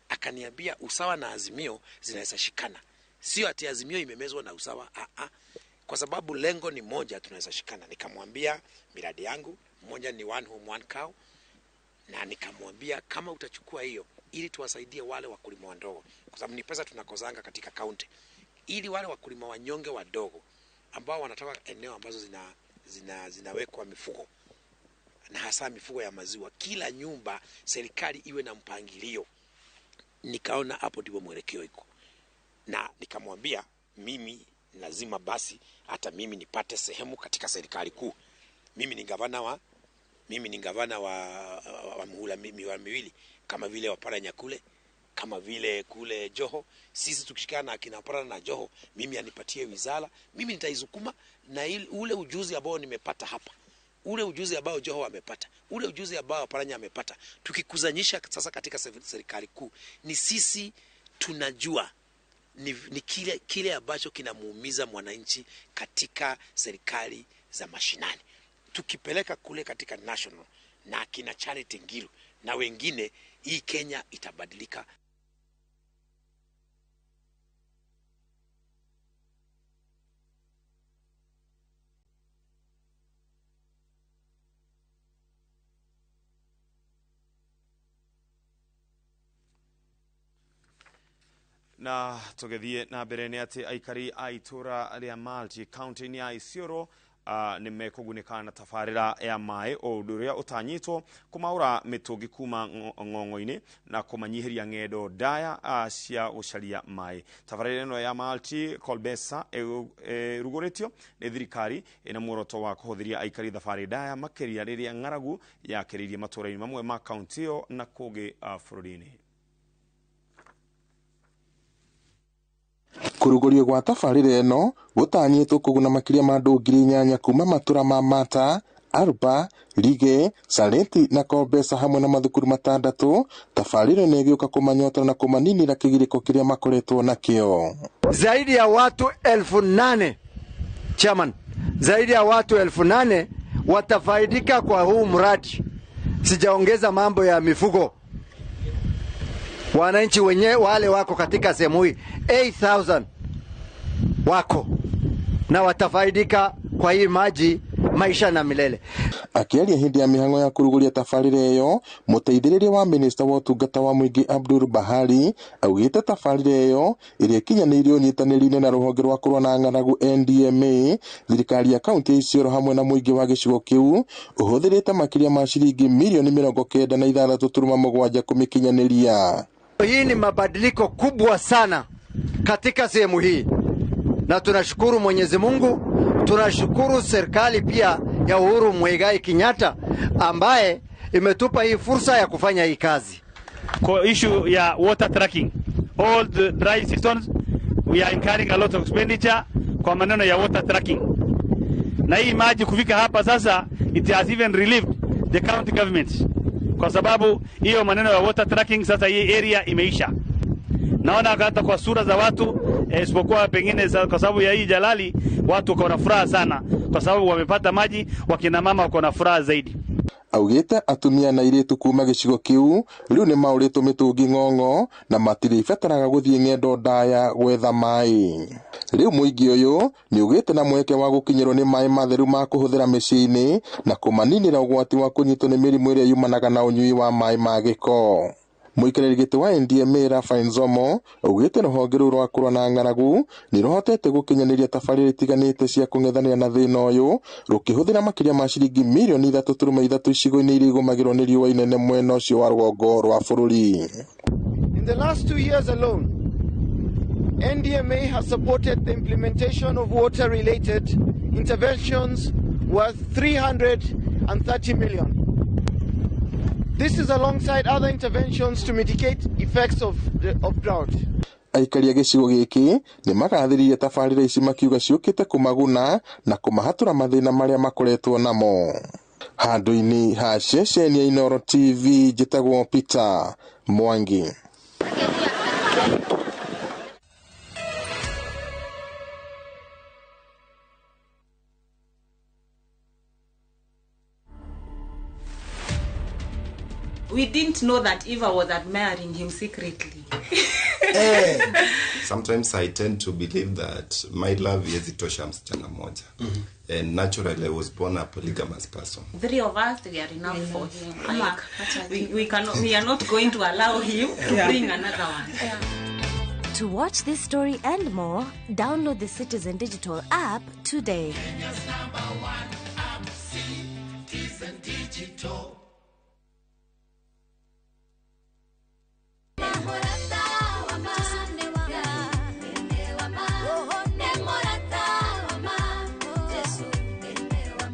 Akaniambia Usawa na Azimio zinaweza shikana. Sio ati Azimio imemezwa na Usawa, kwa sababu lengo ni moja, tunaweza shikana. Nikamwambia miradi yangu moja ni one home one cow, na nikamwambia kama utachukua hiyo ili tuwasaidie wale wakulima wadogo, kwa sababu ni pesa tunakozanga katika kaunti, ili wale wakulima wanyonge wadogo ambao wanatoka eneo ambazo zinawekwa mifugo na hasa mifugo ya maziwa, kila nyumba serikali iwe na mpangilio. Nikaona hapo ndipo mwelekeo iko, na nikamwambia mimi lazima basi hata mimi nipate sehemu katika serikali kuu. Mimi ni gavana wa muhula miwili, kama vile Waparanya kule, kama vile kule Joho. Sisi tukishikana akina Waparanya na Joho, mimi anipatie wizara, mimi nitaizukuma na ule ujuzi ambao nimepata hapa, ule ujuzi ambao Joho amepata, ule ujuzi ambao Waparanya amepata, tukikusanyisha sasa katika serikali kuu, ni sisi tunajua ni kile ambacho kinamuumiza mwananchi katika serikali za mashinani. Tukipeleka kule katika national na kina Charity Ngilu na wengine, hii Kenya itabadilika.
Na tugethie na mbere ni ati aikari a itura ria Malti kaunti-inĩ ya Isiolo nĩ mekũgunĩka na tabarĩra ya maĩ o ũndũ ũrĩa ũtanyĩtwo kũmaũra mĩtũngi kuma ng'ong'o-inĩ na kũmanyihĩria ng'endo ndaya cia gũcaria maĩ. Tabarĩra ĩno ya Malti Kolbesa ĩrugũrĩtio nĩ thirikari ĩna muoroto wa kũhũthĩria aikari thabarĩ ndaya makĩria rĩrĩa ng'aragu yakĩrĩirie matũũra-inĩ mamwe ma kaunti ĩyo na kũngĩ bũrũri-inĩ.
Kũrugũrio gwa tabarĩra ĩno gũtanyĩtwo kũguna makĩria ma andũ 8,000 kuma matũra ma Mata, Arba, Lige, Saleti na Kombesa hamwe na mathukuru 6. Tabarĩra ĩno ĩgĩũka kũmanyotora na kũmaninĩra kĩgirĩko kĩrĩa makoretwo nakĩo.
Zaidi ya watu 8,000, chairman, zaidi ya watu 8,000 watafaidika kwa huu mradi. Sijaongeza mambo ya mifugo. Wananchi wenyewe wale wako katika sehemu hii 8,000 wako na watafaidika kwa hii maji maisha na milele.
Akiaria hindi ya mihango ya kuruguria tabarĩra ĩyo, mũteithĩrĩria wa minista wa ũtungata wa mũingĩ Abdul Bahari augĩte tabarĩra ĩyo ĩrĩa ĩkinyanĩirio ũnyitanĩri-inĩ na rũhonge rwa kũrũa na ng'aragu NDMA, thirikari ya kaunti ya Isiolo hamwe na mũingĩ wa gĩcigo kĩu ũhũthĩrĩte makĩria ma ciringi mirioni 96.7 kũmĩkinyanĩria.
Hii ni mabadiliko kubwa sana katika sehemu hii, na tunashukuru Mwenyezi Mungu, tunashukuru serikali pia ya Uhuru Muigai Kenyatta ambaye imetupa hii fursa ya kufanya hii kazi.
Kwa issue ya water tracking, all the dry seasons we are incurring a lot of expenditure kwa maneno ya water tracking, na hii maji kufika hapa sasa, it has even relieved the county government, kwa sababu hiyo maneno ya water tracking sasa hii area imeisha. Naona hata kwa sura za watu, isipokuwa pengine kwa sababu ya hii jalali, watu wako na furaha sana kwa sababu wamepata maji, wakina mama wako na furaha zaidi.
Augĩte atumia na airĩtu kuma gĩcigo kĩu rĩu nĩ maũrĩtwo mĩtũngi ng'ong'o na matirĩbataraga gũthiĩ ng'endo ndaya gwetha maĩ. Rĩu mũingĩ ũyũ nĩ ũgĩte na mweke wa gũkinyĩrwo nĩ maĩ matheru ma kũhũthĩra mĩciĩ-inĩ na kũmaninĩra ũgwati wa kũnyitwo nĩ mĩrimũ ĩrĩa yumanaga na ũnyui wa maĩ ma gĩko. Mũikarĩri gĩtĩ wa NDMA Raphael Nzomo augĩte rũhonge rũu rwa kũrũa na ng'aragu nĩ rũhotete gũkinyanĩria tabarĩra itiganĩte cia kũng'ethanĩra na thĩna ũyũ rũkĩhũthĩra makĩria ma ciringi mirioni 3.3 icigo-inĩ iria igũmagĩrwo nĩ riũa inene mwena ũcio wa rũgongo rwa bũrũri.
In the last 2 years alone, NDMA has supported the implementation of water-related interventions worth 330 million. This is alongside other interventions to mitigate effects of drought.
Aikari a gĩcigo gĩkĩ nĩ magathĩrĩirie tabarĩra ici makiuga ciũkĩte kũmaguna na kũmahatũra mathĩna marĩa makoretwo namo. Handũ-inĩ ha ceceni ya Inooro TV, njĩtagwo Peter Mwangi.
We didn't know that Eva was admiring him secretly.
Sometimes I tend to believe that my love haiwezi msichana moja. And naturally I was born a polygamous person.
Three of us, we are enough for him. Like, we are not going to allow him to bring another one. Yeah.
To watch this story and more, download the Citizen Digital app today.
Kenya's #1 app, Citizen Digital.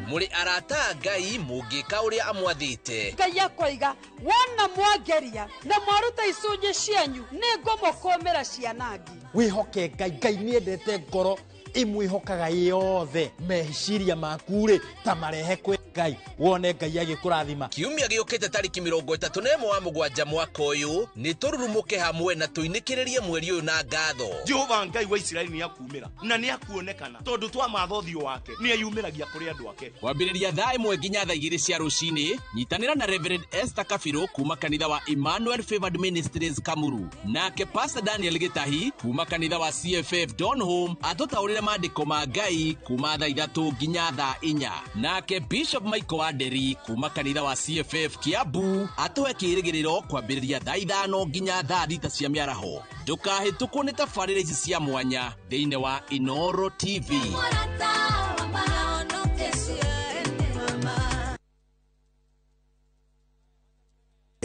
Muri arata Ngai mungika uria amwathite.
Ngai akoiga wona mwangeria na mwaruta icunjĩ cianyu nĩngũmũkũmĩra cianangi.
Wihoke Ngai, Ngai nĩendete ngoro imwihokaga yothe, meciria maku rĩ ta marehe kwĩ Ngai, wone Ngai agĩkũrathima.
Kiumia gĩũkĩte tarĩki 31 wa mũgwanja mwaka ũyũ nĩ tũrurumũke hamwe na tũinĩkĩrĩrie mweri ũyũ na ngatho.
Jehova Ngai wa Isiraeli nĩ akumĩra na nĩ akuonekana tondũ twamatha ũthiũ wake nĩ eyumĩragia kũrĩ andũ ake.
Kwambĩrĩria thaa 1 nginya thaa 2 cia rũcinĩ, nyitanĩra na Reverend Esther Kabirũ kuma kanitha wa Emmanuel Favored Ministries Kamuru, nake Pastor Daniel Gĩtahi kuma kanitha wa CFF Donholm atũtaũrĩre maandĩko ma Ngai kuma thaa 3 nginya thaa 4, nake Bishop Michael Wanderi kuma kanitha wa CFF Kiambu atũhe kĩĩrĩgĩrĩro kwambĩrĩria thaa 5 nginya thaa 6 cia mĩaraho. Ndũkahĩtũkwo nĩ tabarĩra ici cia mwanya thĩinĩ wa Inooro TV.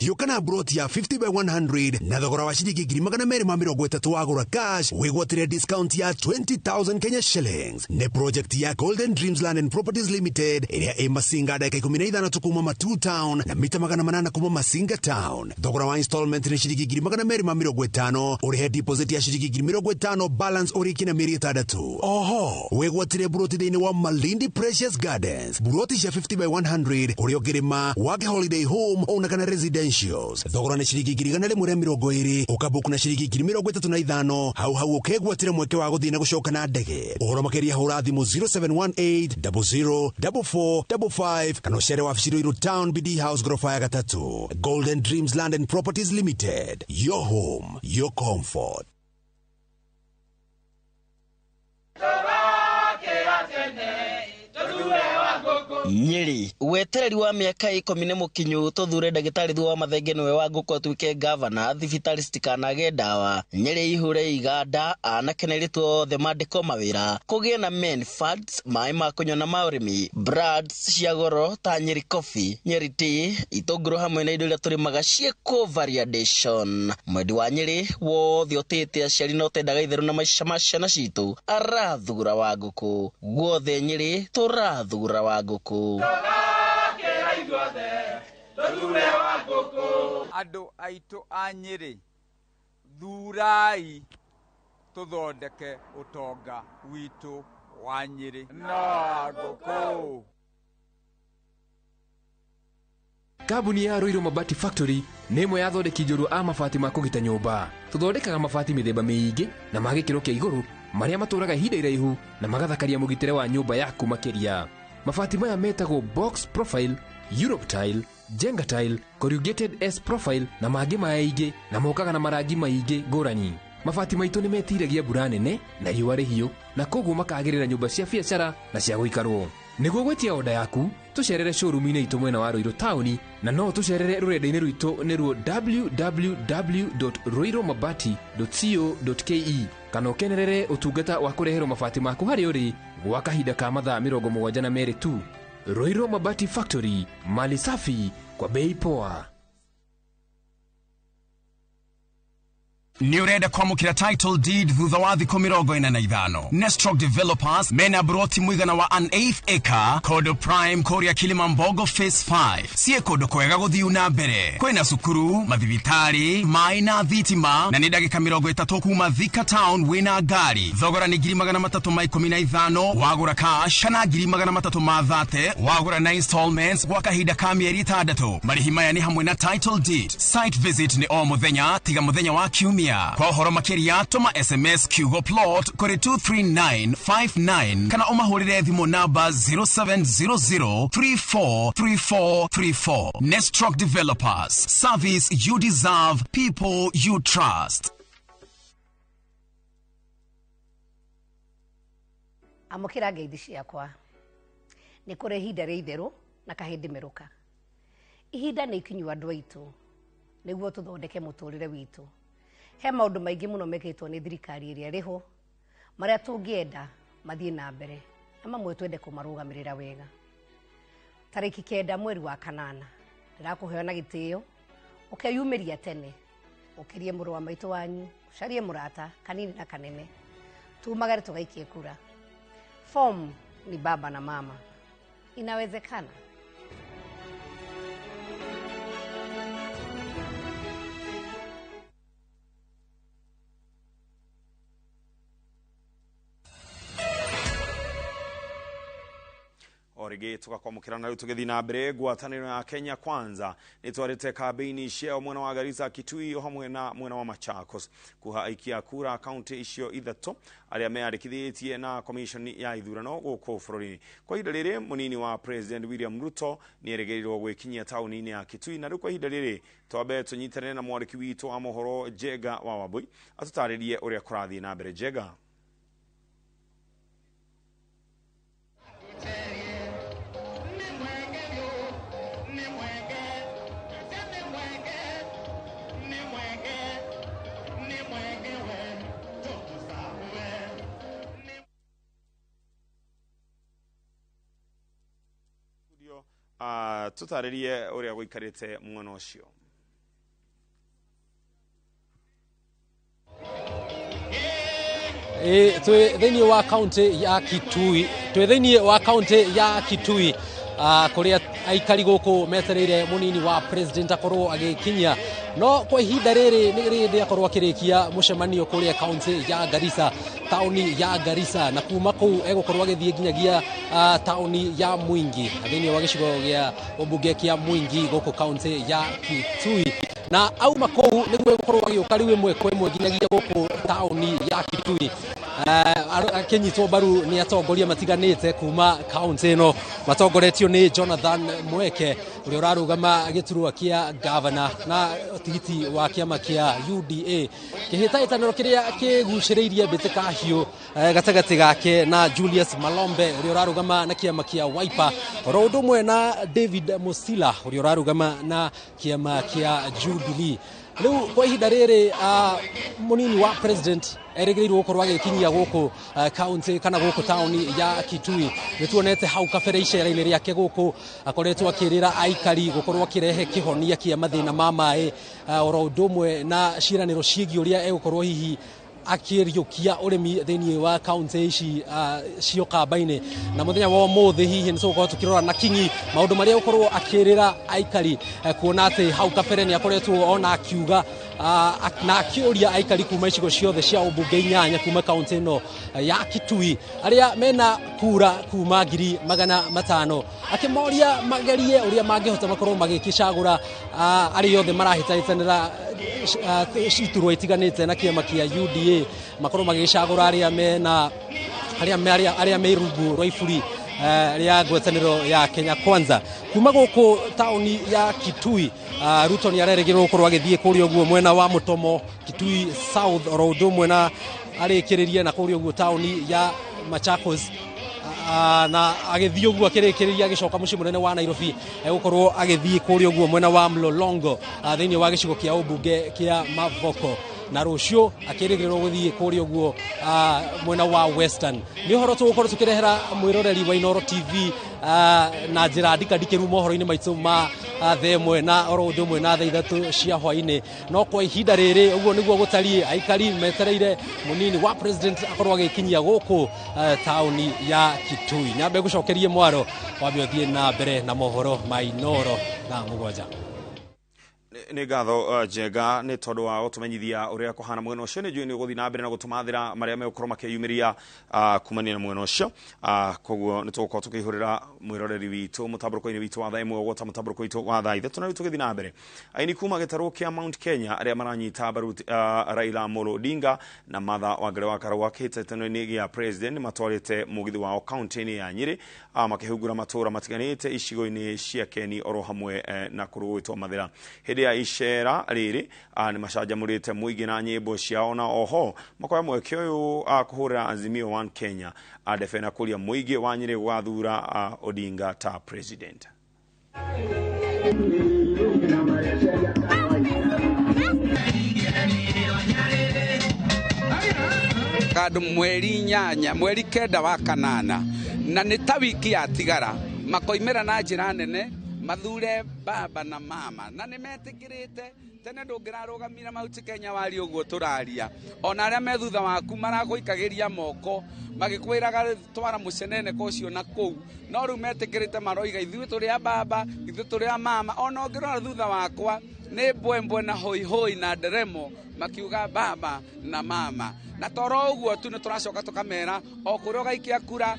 Yukana broti ya 50 by 100 na thogora wa ciringi 230 wagura cash wigwatire discount ya 20,000 Kenya shillings. Ne project ya Golden Dreams Land and Properties Limited iria ĩ Masinga dakika 15 kuma Matu Town na mita 800 kuma Masinga Town. Thogora wa installment ni ciringi 250, urihe deposit ya ciringi 50, balance uriki na mĩeri 6. Oho wigwatire broti thĩinĩ wa Malindi Precious Gardens, broti cia 50 by 100 uria ũngĩrĩma wake holiday home ona kana residential. Thogora nĩ ciringi 120, ũkabuku na ciringi 35, hau hau ũkegwatĩra mweke wa gũthiĩ na gũcoka na ndege. Ũhoro makĩria hũra thimũ 0718 00 4455 kana ũcere wabici Ruiru Town BD House ghorofa ya 3. Golden Dreams Land and Properties Limited, your home, your comfort.
Nyeri wetereri wa mĩaka 10 nĩ mũkinyu tũthure ndagĩtarĩ Thuo wa Mathenge nĩwe wa ngũkũ atuĩke gavana thibitarĩ citikanage ndawa. Nyeri ihure iganda anake na airĩtu othe mandĩkwo mawĩra kũgĩe na men funds maĩ ma kũnyua na ma ũrĩmi brands cia goro ta Nyeri coffee, Nyeri tea, itũngũrũ hamwe na indo iria tũrĩmaga ciĩkwo variation. Mwendi wa Nyeri wothe ũtĩĩte aciari na ũtendaga itherũ na maica ma ciana citũ arathura wa ngũkũ. Guothe Nyeri tũrathura wa ngũkũ.
Andũ aitũ a Nyeri thurai tũthondeke ũtonga witũ wa Nyeri na ngũkũ.
Kambuni ya Ruiru Mabati Factory nĩ ĩmwe ya athondeki njorua a mabati ma kũgita nyũmba. Tũthondekaga mabati mĩthemba mĩingĩ na ma gĩkĩro kĩa igũrũ marĩa matũraga ihinda iraihu na magathakaria mũgitĩre wa nyũmba yaku makĩria. Mabati maya metagwo box profile, Europe tile, Jenga tile, corrugated S profile na mangĩ maingĩ na mokaga na marangi maingĩ ngũrani. Mabati maitũ nĩ metiragia mbura nene na riũa rĩhiũ na koguo makagĩrĩra nyũmba cia biacara na cia gũikarwo. Nĩguo gwĩtia oda yaku tũcerere showroom-inĩ itũ mwena wa Ruiru taũni na no tũcerere rũrenda-inĩ rwitũ nĩruo www.ruirumabati.co.ke kana ũkenerere ũtungata wa kũreherwo mabati maku harĩa ũrĩ gwa kahinda ka mathaa 72 tu. Ruiru Mabati Factory, mali safi kwa bei poa.
Nĩ ũrenda kwamũkĩra title deed thutha wa thikũ 45. Nestrock Developers mena broti mũigana wa an eighth acre kodo prime kũrĩa Kilimambogo phase 5. Sie kũndũ kwega gũthiu na mbere, kwĩna cukuru, mathibitari, maĩ na thitima, na nĩ ndagĩka 30 kuma Thika town wĩna ngari. Thogora nĩ 315 wagũra cash kana 330 wagũra na installments gwa kahinda ka mĩeri 6. Marĩhi maya nĩ hamwe na title deed. Site visit nĩ o mũthenya tiga mũthenya wa kiumia. Kwa ũhoro makĩria tũma SMS kiugo plot kũrĩ 23959 kana ũmahũrĩre thimũ namba 0700343434. Nestrock Developers, service you deserve, people you trust.
Amũkĩra ngeithi ciakwa. Nĩ kũrĩ ihinda rĩa itherũ na kahĩndĩ merũka. Ihinda nĩ ikinyu andũ aitũ nĩguo tũthondeke mũtũrĩre witũ. He maũndũ maingĩ mũno mekĩtwo nĩ thirikari ĩrĩa ĩrĩho marĩa tũngĩenda mathiĩ na mbere na mamwe twende kũmarũgamĩrĩra wega. Tarĩki 9 mweri wa 8 ndĩrakũheo na gĩtĩo ũkeyumĩria tene ũkĩrie mũrũ wa maitũ wanyu ũcarie mũrata kanini na kanene tumagare tũgaikie kura. Form ni baba na mama. Inawezekana.
Origi tugakwamukirana riu tugithii na mbere ngwataniro ya Kenya Kwanza nitwarite kambeini cia mwena wa Garissa, Kitui hamwe na mwena wa Machakos kuha aikia kura kaunti icio ithatũ aria meyandĩkithĩtie na commission ya ithurano gũkũ bũrũri-inĩ. Kwa ihinda rĩrĩ mũnini wa President William Ruto nĩerĩgĩrĩirwo gwĩkinyia taũni-inĩ ya Kitui, na rĩu kwa ihinda rĩrĩ twambe tũnyitanĩre na mwandĩki witũ wa mohoro Jenga wa Wambui atũtarĩrie ũrĩa kũrathiĩ na mbere. Jenga. Tutarĩrie ũrĩa gũikarĩte mwena ũcio.
Twĩ thĩinĩ wa kaunti ya Kitui, twĩ thĩinĩ wa kaunti ya Kitui kũrĩa aikari gũkũ metereire mũnini wa president akorwo agĩkinyia, no kwa ihinda rĩrĩ nĩ rĩndĩ akorwo akĩrĩkia mũcemanio kũrĩa kaunti ya Garissa, taũni ya Garissa, na kuma kũu egũkorwo agĩthiĩ nginyagia taũni ya Mwingi thĩinĩ wa gĩcigo gĩa ũmbunge kĩa Mwingi gũkũ kaunti ya Kitui, na auma kũu nĩguo egũkorwo agĩũka rĩu ĩmwe kwa ĩmwe nginyagia gũkũ taũni ya Kitui. Akĩnyitwo mbaru nĩ atongoria matiganĩte kuma kaunti ĩno matongoretio nĩ Jonathan Mweke ũrĩa ũrarũgama gĩturwa kĩa gavana na tigiti wa kĩama kĩa UDA. Kĩhĩtahĩtanĩro kĩrĩa kĩgucĩrĩirie mbĩtĩka hiũ gatagatĩ gake na Julius Malombe ũrĩa ũrarũgama na kĩama kĩa Wiper, oro ũndũ ũmwe na David Musila ũrĩa ũrarũgama na kĩama kĩa Jubilee. Rĩu kwa ihinda rĩrĩ mũnini wa president erĩgĩrĩirwo gũkorwo agĩkinyia gũkũ kaunti kana gũkũ taũni ya Kitui. Nĩ tuonete hau kabere icera-inĩ rĩake gũkũ akoretwo akĩrĩra aikari gũkorwo akĩrehe kĩhonia kĩa mathĩna ma maĩ, oro ũndũ ũmwe na ciĩranĩro ciĩgiĩ ũrĩa egũkorwo hihi akĩriũkia ũrĩmi thĩinĩ wa kaunti ici cia Ũkamba-inĩ. Na mũthenya wa ũmũthĩ hihi nĩ tũgũkorwo tũkĩrora na kinyi maũndũ marĩa egũkorwo akĩrĩra aikari, kuona atĩ hau kabere nĩ akoretwo ona akiuga na akĩũria aikari kuma icigo ciothe cia ũmbunge 8 kuma kaunti ĩno ya Kitui arĩa mena kura kuma 500,000, akĩmoria magerie ũrĩa mangĩhota makorwo magĩkĩcagũra arĩa othe marahĩtahĩtanĩra iturwa itiganĩte na kĩama kĩa UDA, makorwo magĩcagũra arĩa mena arĩa me rungu rwa iburi rĩa ngwatanĩro ya Kenya Kwanza. Kuma gũkũ taũni ya Kitui, Ruto nĩ arerĩgĩrĩrwo gũkorwo agĩthiĩ kũrĩa ũguo mwena wa Mũtomo, Kitui South, oro ũndũ ũmwe na arĩkĩrĩrie na kũrĩa ũguo taũni ya Machakos, na agĩthiĩ ũguo akĩrĩkĩrĩria agĩcoka mũciĩ mũnene wa Nairobi egũkorwo agĩthiĩ kũrĩa ũguo mwena wa Mlolongo thĩinĩ wa gĩcigo kĩa ũmbunge kĩa Mavoko, na rũciũ akĩrĩgĩrĩrwo gũthiĩ kũrĩa ũguo mwena wa Western. Nĩ ũhoro tũgũkorwo tũkĩrehera mwĩroreri wa Inooro TV na njĩra ndikandikĩru mohoro-inĩ maitũ ma thaa 1 na oro ũndũ ũmwe na thaa 3 cia hwaĩ-inĩ. No kwa ihinda rĩrĩ ũguo nĩguo gũtariĩ, aikari metereire mũnini wa president akorwo agĩkinyia gũkũ taũni ya Kitui. Nyambe gũcokerie mwaro wambe ũthiĩ na mbere na mohoro ma Inooro thaa 7.
Nĩ ngatho Njenga nĩ tondũ wa gũtũmenyithia ũrĩa kũhana mwena ũcio. Nĩ njũĩ nĩ ũgũthiĩ na mbere na gũtũmathĩra marĩa megũkorwo makĩyumĩria kumania na mwena ũcio, koguo nĩ tũgũkorwo tũkĩihũrĩra mwĩroreri witũ mũtambũrũko-inĩ witũ wa thaa 1 gwata mũtambũrũko witũ wa thaa 3. Na rĩu tũgĩthiĩ na mbere, aini kuma gĩtarũ kĩa Mount Kenya arĩa maranyita mbaru Raila Amolo Odinga na Martha Wangari wa Karua kĩhĩtahĩtano-inĩ gĩa president nĩ matwarĩte mũgithi wao kaunti-inĩ ya Nyĩrĩ, makĩhungura matũũra matiganĩte icigo-inĩ cia Keni oro hamwe na kũrũ gwĩtwo Mathĩra. Hĩndĩ ya icera rĩrĩ nĩ macanjamũrĩte mũingĩ na nyĩmbo ciao, na oho makoya mweke ũyũ kũhũrĩra Azimio One Kenya ndebe na kũria mũingĩ wa Nyĩrĩ gũgathura Odinga ta president.
Kandũ mweri 8 mweri 9 wa kanana na nĩ ta wiki yatigara makoimĩra na njĩra nene mathure baba na mama, na nĩ metĩkĩrĩte. Tene ndũngĩrarũgamire Mount Kenya waria ũguo tũraria, ona arĩa me thutha waku maragũikagĩria moko magĩkwĩraga twara mũcenene ũcio na kũu, no rĩu metĩkĩrĩte maroiga ithuĩ tũrĩ a baba, ithuĩ tũrĩ a mama. Ona ũngĩrora thutha wakwa nĩ mbwembwe na hoihoi na nderemo makiuga baba na mama. Na toro ũguo tu nĩ tũracoka tũkamera o kũrĩa ũgaikia kura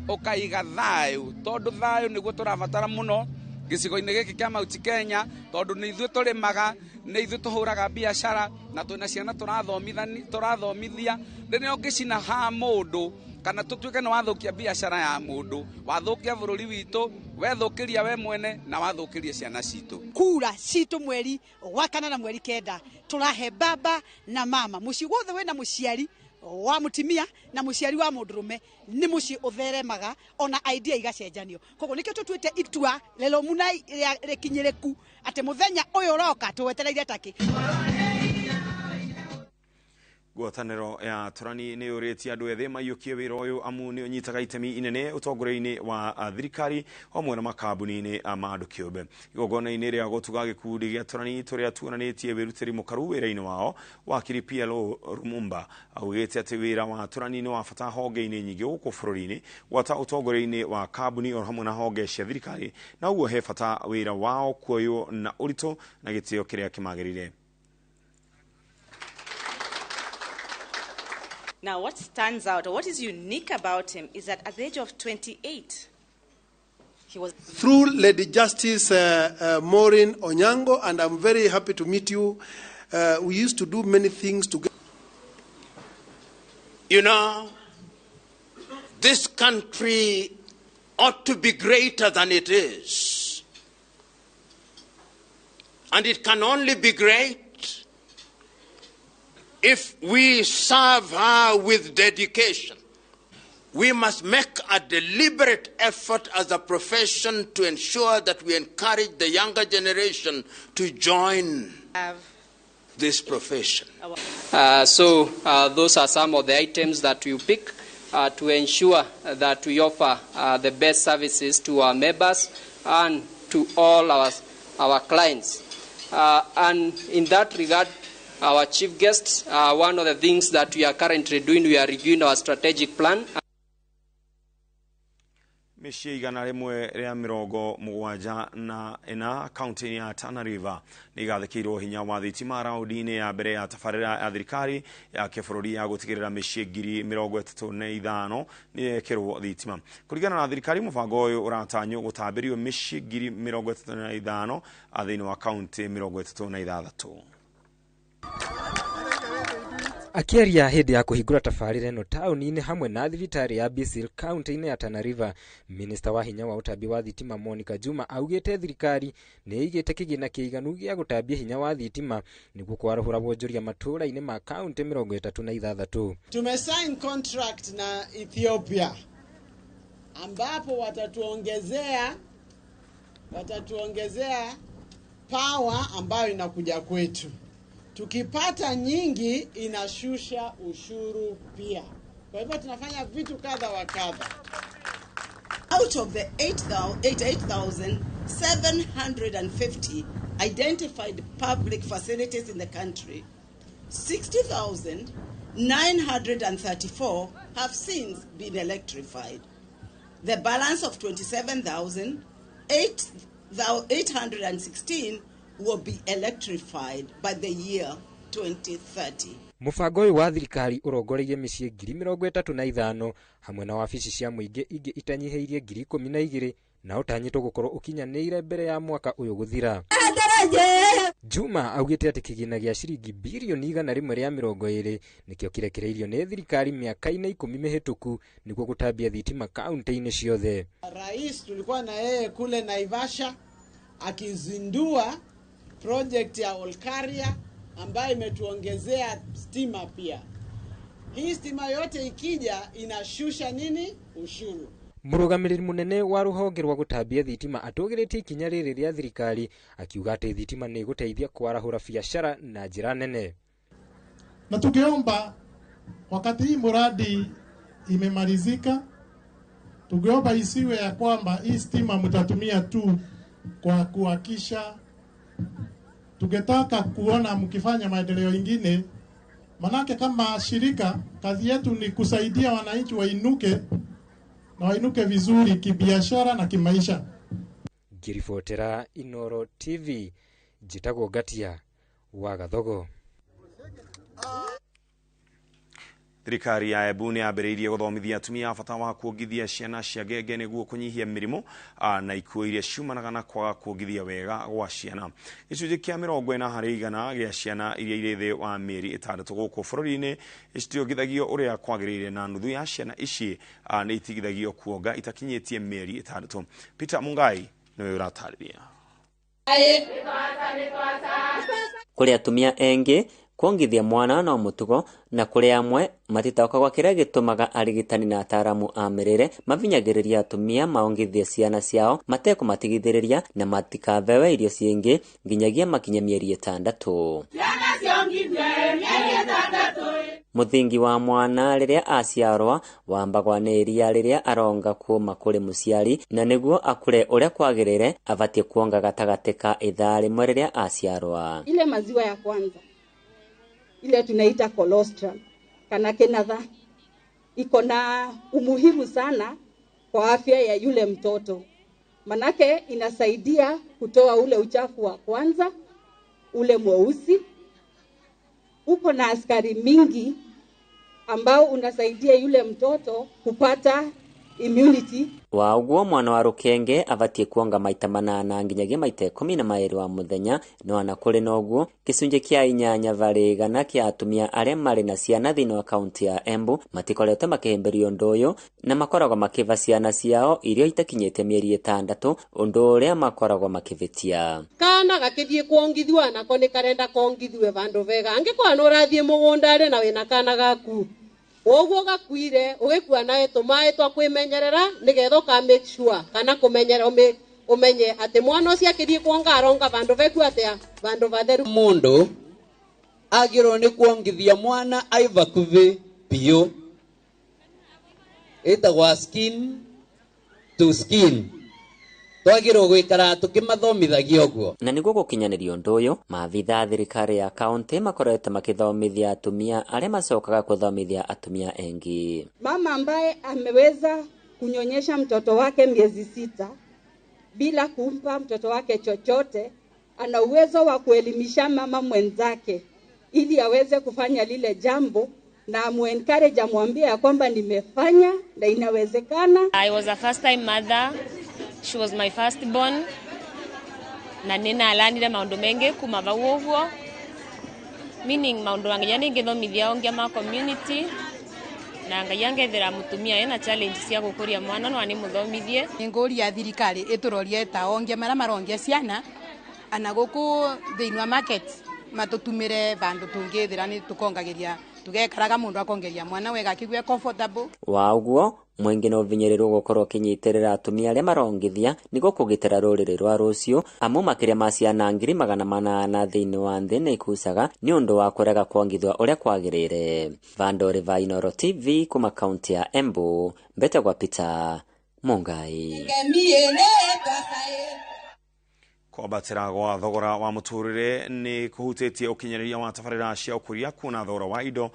ũkaiga thayũ, tondũ thayũ nĩguo tũrabatara mũno gĩcigo-inĩ gĩkĩ kĩa Mount Kenya, tondũ nĩ ithuĩ tũrĩmaga, nĩ ithuĩ tũhũraga biacara, na twĩna ciana tũrathomithia. Rĩrĩa ũngĩcina ha mũndũ kana tũtuĩke nĩ wathũkia biacara ya mũndũ, wathũkia bũrũri witũ, wethũkĩria we mwene na wathũkĩria ciana citũ.
Kura citũ mweri wa 4 na mweri 9 tũrahe baba na mama. Mũciĩ wothe wĩna mũciari wa mũtumia na mũciari wa mũndũrũme nĩ mũciĩ ũtheremaga, ona idea igacenjanio. Koguo nĩkĩo tũtuĩte itua rĩrũmu na rĩkinyĩrĩku atĩ mũthenya ũyũ ũroka tũwetereire takĩ.
Ngwatanĩro ya Tũrani nĩ yũrĩtie andũ ethĩ maiyũkie wĩra ũyũ amu nĩ ũnyitaga itemi inene ũtongoria-inĩ wa thirikari hamwe na makambuni-inĩ ma andũ kĩũmbe. Igongona-inĩ rĩa gũtuga gĩkundi gĩa Tũrani tũrĩa tuonanĩtie wĩrutĩri mũkaru wĩra-inĩ wao, wakiri PLO Lumumba augĩte atĩ wĩra wa Tũrani nĩ wa bata honge-inĩ nyingĩ gũkũ bũrũri-inĩ, gwata ũtongoria-inĩ wa kambuni o hamwe na honge cia thirikari, na ũguo he bata wĩra wao kuoywo na ũritũ na gĩtĩo kĩrĩa kĩmagĩrĩire.
Now, what stands out, or what is unique about him, is that at the age of 28, he was...
Through Lady Justice Maureen Onyango, and I'm very happy to meet you. We used to do many things together.
You know, this country ought to be greater than it is. And it can only be great if we serve her with dedication. We must make a deliberate effort as a profession to ensure that we encourage the younger generation to join this profession.
So those are some of the items that we pick to ensure that we offer the best services to our members and to all our clients. And in that regard, our chief guests, one of the things that we are currently doing, we are reviewing our strategic plan.
Mĩciĩ 174 kaunti-inĩ ya Tana River nĩ igathĩkĩirwo hinya wa thitima raũndi-inĩ ya mbere ya tabarĩra ya thirikari ya kĩbũrũri ya gũtigĩrĩra mĩciĩ 35,000 nĩ yekĩrwo thitima. Kũringana na thirikari, mũbango ũyũ ũratanywo gũtambĩrio mĩciĩ 35,000 thĩinĩ wa kaunti 36.
Akĩaria hĩndĩ ya kũhingũra tabarĩra ĩno taũni-inĩ hamwe na thibitarĩ ya Bisil kaunti-inĩ ya Tana River, minista wa hinya wa ũtambi wa thitima Monica Juma augĩte thirikari nĩ ĩigĩte kĩgĩna kĩiganu gĩa gũtambia hinya wa thitima nĩguo kwarahũra wonjoria matũũra-inĩ ma kaunti 36.
Tumesign contract na Ethiopia ambapo watatuongezea power ambayo inakuja kwetu. Tukipata nyingi inashusha ushuru pia. Kwa hivyo tunafanya vitu kadha wa kadha.
Out of the 8,750 identified public facilities in the country, 60,934 have since been electrified. The balance of 27,816 will be electrified by the year 2030.
Mũbango ũyũ wa thirikari ũrongoreirie mĩciĩ 35,000 hamwe na wabici cia mũingĩ ingĩ itanyihĩirie 12,000 na ũtanyĩtwo gũkorwo ũkinyanĩire mbere ya mwaka ũyũ gũthira. Juma augĩte atĩ kĩgĩna gĩa ciringi birioni 120 nĩkĩo kĩrekereirio nĩ thirikari mĩaka-inĩ 10 mĩhĩtũku nĩguo gũtambia thitima kaunti-inĩ ciothe.
Rais tulikuwa na yeye kule Naivasha akizindua project ya Olkaria ambayo imetuongezea stima pia. Hii stima yote ikija inashusha nini? Ushuru.
Mũrũgamĩrĩri mũnene wa rũhonge rwa gũtambia thitima atũgĩrĩtie ikinya rĩrĩ rĩa thirikari akiuga atĩ thitima nĩ ĩgũteithia kwarahũra biacara na njĩra nene.
Na tukiomba wakati hii muradi imemalizika, tukiomba isiwe ya kwamba hii stima mtatumia tu kwa kuhakisha. Tungetaka kuona mkifanya maendeleo ingine, manake kama shirika kazi yetu ni kusaidia wananchi wainuke na wainuke vizuri kibiashara na kimaisha.
Ngĩribotera Inoro TV, njĩtagwo Ngatia wa Gathogo.
Thirikari ya Embu nĩ yambĩrĩirie gũthomithia atumia bata wa kuongithia ciana cia ngenge nĩguo kũnyihia mĩrimũ na ikuũ iria ciumanaga na kwaga kuongithia wega gwa ciana. Gĩcunjĩ kĩa 40% gĩa ciana iria irĩ thĩ wa mĩeri 6 gũkũ bũrũri-inĩ citiongithagio ũrĩa kwagĩrĩire na nuthu ya ciana ici nĩ itigithagio kuonga itakinyĩtie mĩeri 6. Peter Mungai nĩwe ũratarĩria.
Kũrĩ atumia engĩ kuongithia mwana no mũtugo na kũrĩ amwe matitaũkagwo kĩrĩa gĩtũmaga arigitani na ataaramu a mĩrĩre mavinyagĩrĩria atumia maongithie ciana ciao matekũmatigithĩrĩria na matikabewe irio ciingĩ nginyagia makinye mĩeri 6. Mũthingi wa mwana rĩrĩa aciarwa wambagwa nĩ iria rĩrĩa aronga kuma kũrĩ mũciari na nĩguo akũre ũrĩa kwagĩrĩire abatiĩ kuonga gatagatĩ ka ithaa rĩmwe rĩrĩa aciarwa.
Ile maziwa ya kwanza ile tunaita colostrum kana kenadha iko na umuhimu sana kwa afya ya yule mtoto, manake inasaidia kutoa ule uchafu wa kwanza ule mweusi. Uko na askari mingi ambao unasaidia yule mtoto kupata immunity.
Wa ũguo mwana wa rũkenge abatiĩ kuonga maita 8 nginyagia maita 12 wa mũthenya. No ona kũrĩ na ũguo, gĩcunjĩ kĩa 8 varĩ igana kĩa atumia arĩa marĩ na ciana thĩinĩ wa kaunti ya Embu matikoretwo makĩhĩmbĩria ũndũ ũyũ na makoragwo makĩva ciana ciao irio itakinyĩte mĩeri 6, ũndũ ũrĩa makoragwo makĩvĩtia.
Kana gakĩthiĩ kuongithua nako nĩ karenda kongithue vandũ vega, angĩkorwo nĩ ũrathiĩ mũgũnda rĩ na wĩna kana gaku ũguo gakuire ũgĩkua nawe tũmaĩ twa kwĩmenyerera nĩgetha ũka make sure kana kũmenyera ũmenye atĩ mwana ũcio akĩthiĩ kuonga aronga vandũ veku atĩa, vandũ vatheru.
Mũndũ agĩrĩirwo nĩ kuongithia mwana ai vakuvi biũ, ĩtagwa skin to skin. Twagĩrĩirwo gwĩkara tũkĩmathomithagia ũguo.
Na nĩguo gũkinyanĩria ũndũ ũyũ, maabitha a thirikari ya kaunti makoretwo makĩthomithia atumia arĩa macokaga kũthomithia atumia engĩ.
Mama ambaye ameweza kunyonyesha mtoto wake miezi 6 bila kumpa mtoto wake chochote, ana uwezo wa kuelimisha mama mwenzake ili aweze kufanya lile jambo na amuencourage, amwambie ya kwamba nimefanya na inawezekana.
I was a first time mother. She was my first born. Na nina alanire maundu menge kuma vau uguo, meaning maundu anginya ningithomithia ongia ma community na ngai angethera mutumia ena challenge cia gukuria mwana no ani muthomithie.
Ninguria thirikari iturorie ta ongia maria marongia ciana ana guku thiini wa market matutumire vandu tungithira ni tukongagiria tugekaraga mundu akongeria mwana wega akigue comfortable.
Wa uguo mwingi no ũvinyĩrĩrwo gũkorwo ũkĩnyitĩrĩra atumia arĩa marongithia nĩguo kũgitĩra rũrĩrĩ rwa rũciũ, amu makĩria ma ciana 800,000 thĩinĩ wa nthĩ nĩ ikucaga nĩ ũndũ wa kũrega kuongithua ũrĩa kwagĩrĩire. Vandori va Inooro TV kuma kaunti ya Embu, mbetagwa Peter Mungai.
Kwambatĩra gwa thogora wa mũtũrĩre nĩ kũhutĩtie ũkinyanĩria wa tabarĩra cia ũkũria, kuona thogora wa indo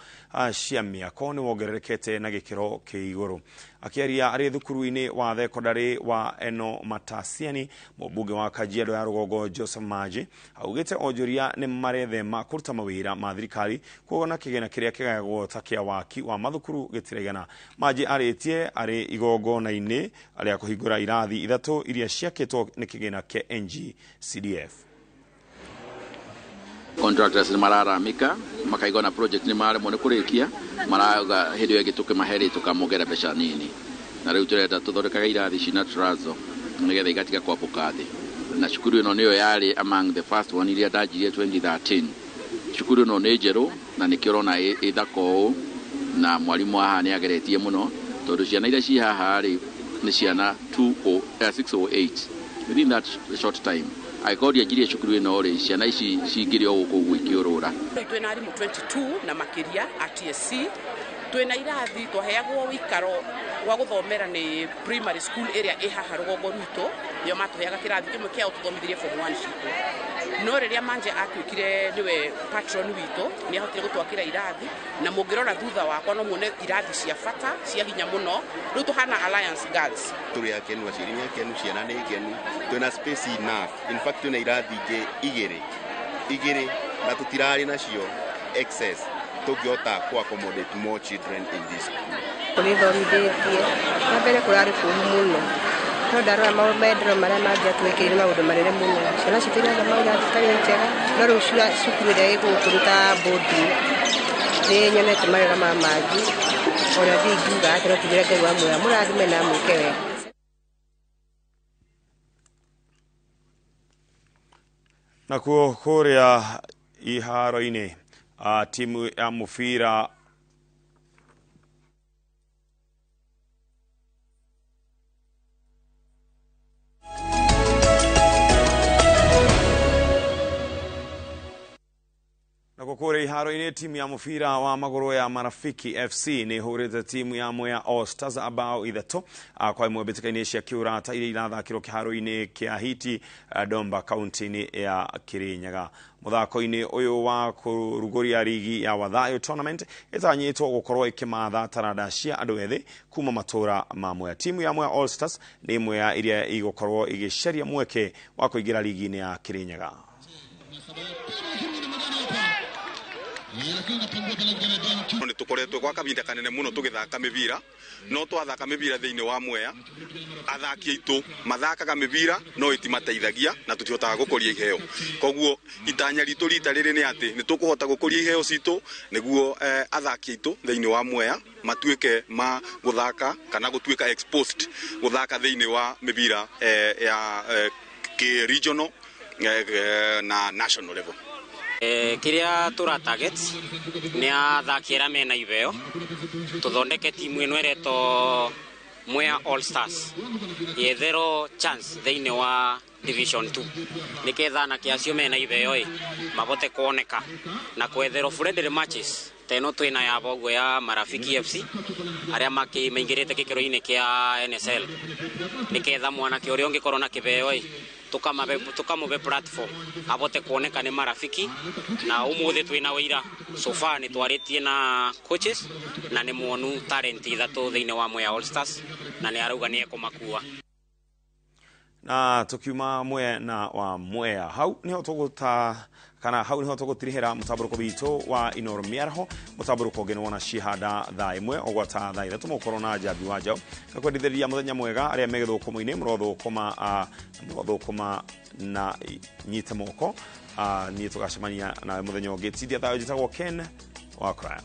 cia mĩako nĩ wongererekete na gĩkĩro kĩ igũrũ. Akĩaria arĩ thukuru-inĩ wa thekondarĩ wa Eno Matasiani, mũmbunge wa Kajiado ya rũgongo Joseph Maji augĩte onjoria nĩ marethema kũruta mawĩra ma thirikari kuona kĩgĩna kĩrĩa kĩgayagwo ta kĩa waki wa mathukuru gĩtiraigana. Maji arĩtie arĩ igongona-inĩ rĩa kũhingũra irathi 3 iria ciakĩtwo nĩ kĩgĩna kĩa NGCDF.
Contractors nĩ mararamika makaiga na project nĩ maremwo nĩ kũrĩkia, marauga hĩndĩ ĩyo ĩngĩ tũkĩmahe tũkamongera mbeca nini, na rĩu tũrenda tũthondekaga irathi cina trazo nĩgetha igatiga kwambũka thĩ. Na cukuru ĩno nĩyo yarĩ among the first one iria ndanjirie 2013. Cukuru ĩno nĩ njerũ na nĩkĩo ũrona ĩ thaka ũũ, na mwarimũ haha nĩ ageretie mũno tondũ ciana iria ci haha rĩ nĩ ciana 608 within that short time. Angĩkorwo ndianjirie cukuru ĩno rĩ, ciana ici cingĩrĩ o gũkũ ũguo ikĩũrũra.
Twĩna arimũ 22 na makĩria a TSC, twĩna irathi twaheagwo wĩikaro wa gũthomera nĩ primary school ĩrĩa ĩ haha rũgongo rwitũ, nĩo matũheaga kĩrathi kĩmwe kĩao tũthomithirie form 1 citũ. No rĩrĩa Manje atuĩkire nĩwe patron witũ, nĩ ahotire gũtwakĩra irathi, na mũngĩrora thutha wakwa no muone irathi cia bata cia hinya mũno. Rĩu tũhana Alliance Girls.
Tũrĩ akenu, aciari nĩ akenu, ciana nĩ ngenu, twĩna space enough. In fact twĩna irathi ingĩ igĩrĩ na tũtirarĩ nacio excess tũngĩhota kũ accommodate more children in this school.
Nĩthomithĩtie na mbere kũrarĩ kũũru mũno, no ndarora maendereo marĩa mangĩ atwĩkĩire nĩ maũndũ manene mũno. Ciana citũ irathoma irathi itarĩ njega, no rĩu cukuru ĩrĩa ĩ gũkũ nĩ ta boarding, nĩ nyonete mawega ma Manji, ona ndiĩ ingiuga atĩ no tugĩre Ngai wa muoyo amũrathime na amwĩke wega.
Nakuo kũrĩa iharo-inĩ, timu ya mũbira Kũrĩa iharo-inĩ, timu ya mũbira wa magũrũ ya Marafiki FC nĩ ĩhũrĩte timu ya Mwea All Stars bao 3 kwa ĩmwe mbĩtĩka-inĩ cia kĩũrata iria irathakĩrwo kĩharo-inĩ kĩa Hiti Domba kaunti-inĩ ya Kirinyaga. Mũthako-inĩ ũyũ wa kũrugũria rigi ya Wathayo tournament ĩtanyĩtwo gũkorwo ĩkĩmatha taranda cia andũ ethĩ kuma matũra ma Mwea. Timu ya Mwea All Stars nĩ ĩmwe ya iria igũkorwo ĩgĩcaria mweke wa kũingĩra rigi-inĩ ya Kirinyaga.
Nĩ tũkoretwo gwa kahinda kanene mũno tũgĩthaka mĩbira, no twathaka mĩbira thĩinĩ wa Mwea, athaki aitũ mathakaga mĩbira no ĩtimateithagia na tũtihotaga gũkũria iheo. Koguo itanya ritũ rita rĩrĩ nĩ atĩ nĩ tũkũhota gũkũria iheo citũ nĩguo athaki aitũ thĩinĩ wa Mwea matuĩke ma gũthaka kana gũtuĩka exposed gũthaka thĩinĩ wa mĩbira ya kĩ regional na national level.
Kiria tura target ni athaki aria mena ibeo tuthondeke timu ino iretwo Mwea All Stars yetherwo chance thiini wa Division 2 niketha anake acio mena ibeo i mabote kuoneka na kwetherwo friendly matches ta ĩno twĩna ya boguo ya Marafiki FC arĩa maingĩrĩte gĩkĩro-inĩ kĩa NSL niketha mwanake ũrĩa ũngĩkorwo na kĩbeo ĩ tukamũbe platform abote kuoneka nĩ Marafiki. Na umuthi twĩna wĩira so far nĩ twarĩtie na coaches na nĩ muonu talent ithatũ thĩinĩ wa Mwea All Stars na nĩ arauga nĩ ekũmakua.
Na tukiuma mwena wa Mwea, hau niho tũgũta kana hau niho tũgũtirihĩra mũtambũrũko witũ wa Inoro Mĩaraho. Mũtambũrũko ũngĩ nĩwona cihanda thaa 1 ũgwata thaa 3 mũkorwo na Njambi wa Njaũ. Ngakwendithĩria mũthenya mwega arĩa me gĩthũkũmo-inĩ, mũrothũkũma na nyite moko. Niĩ tũgacemania nawe mũthenya ũngĩ. Tindia thayũ, njĩtagwo Ken wa Crime.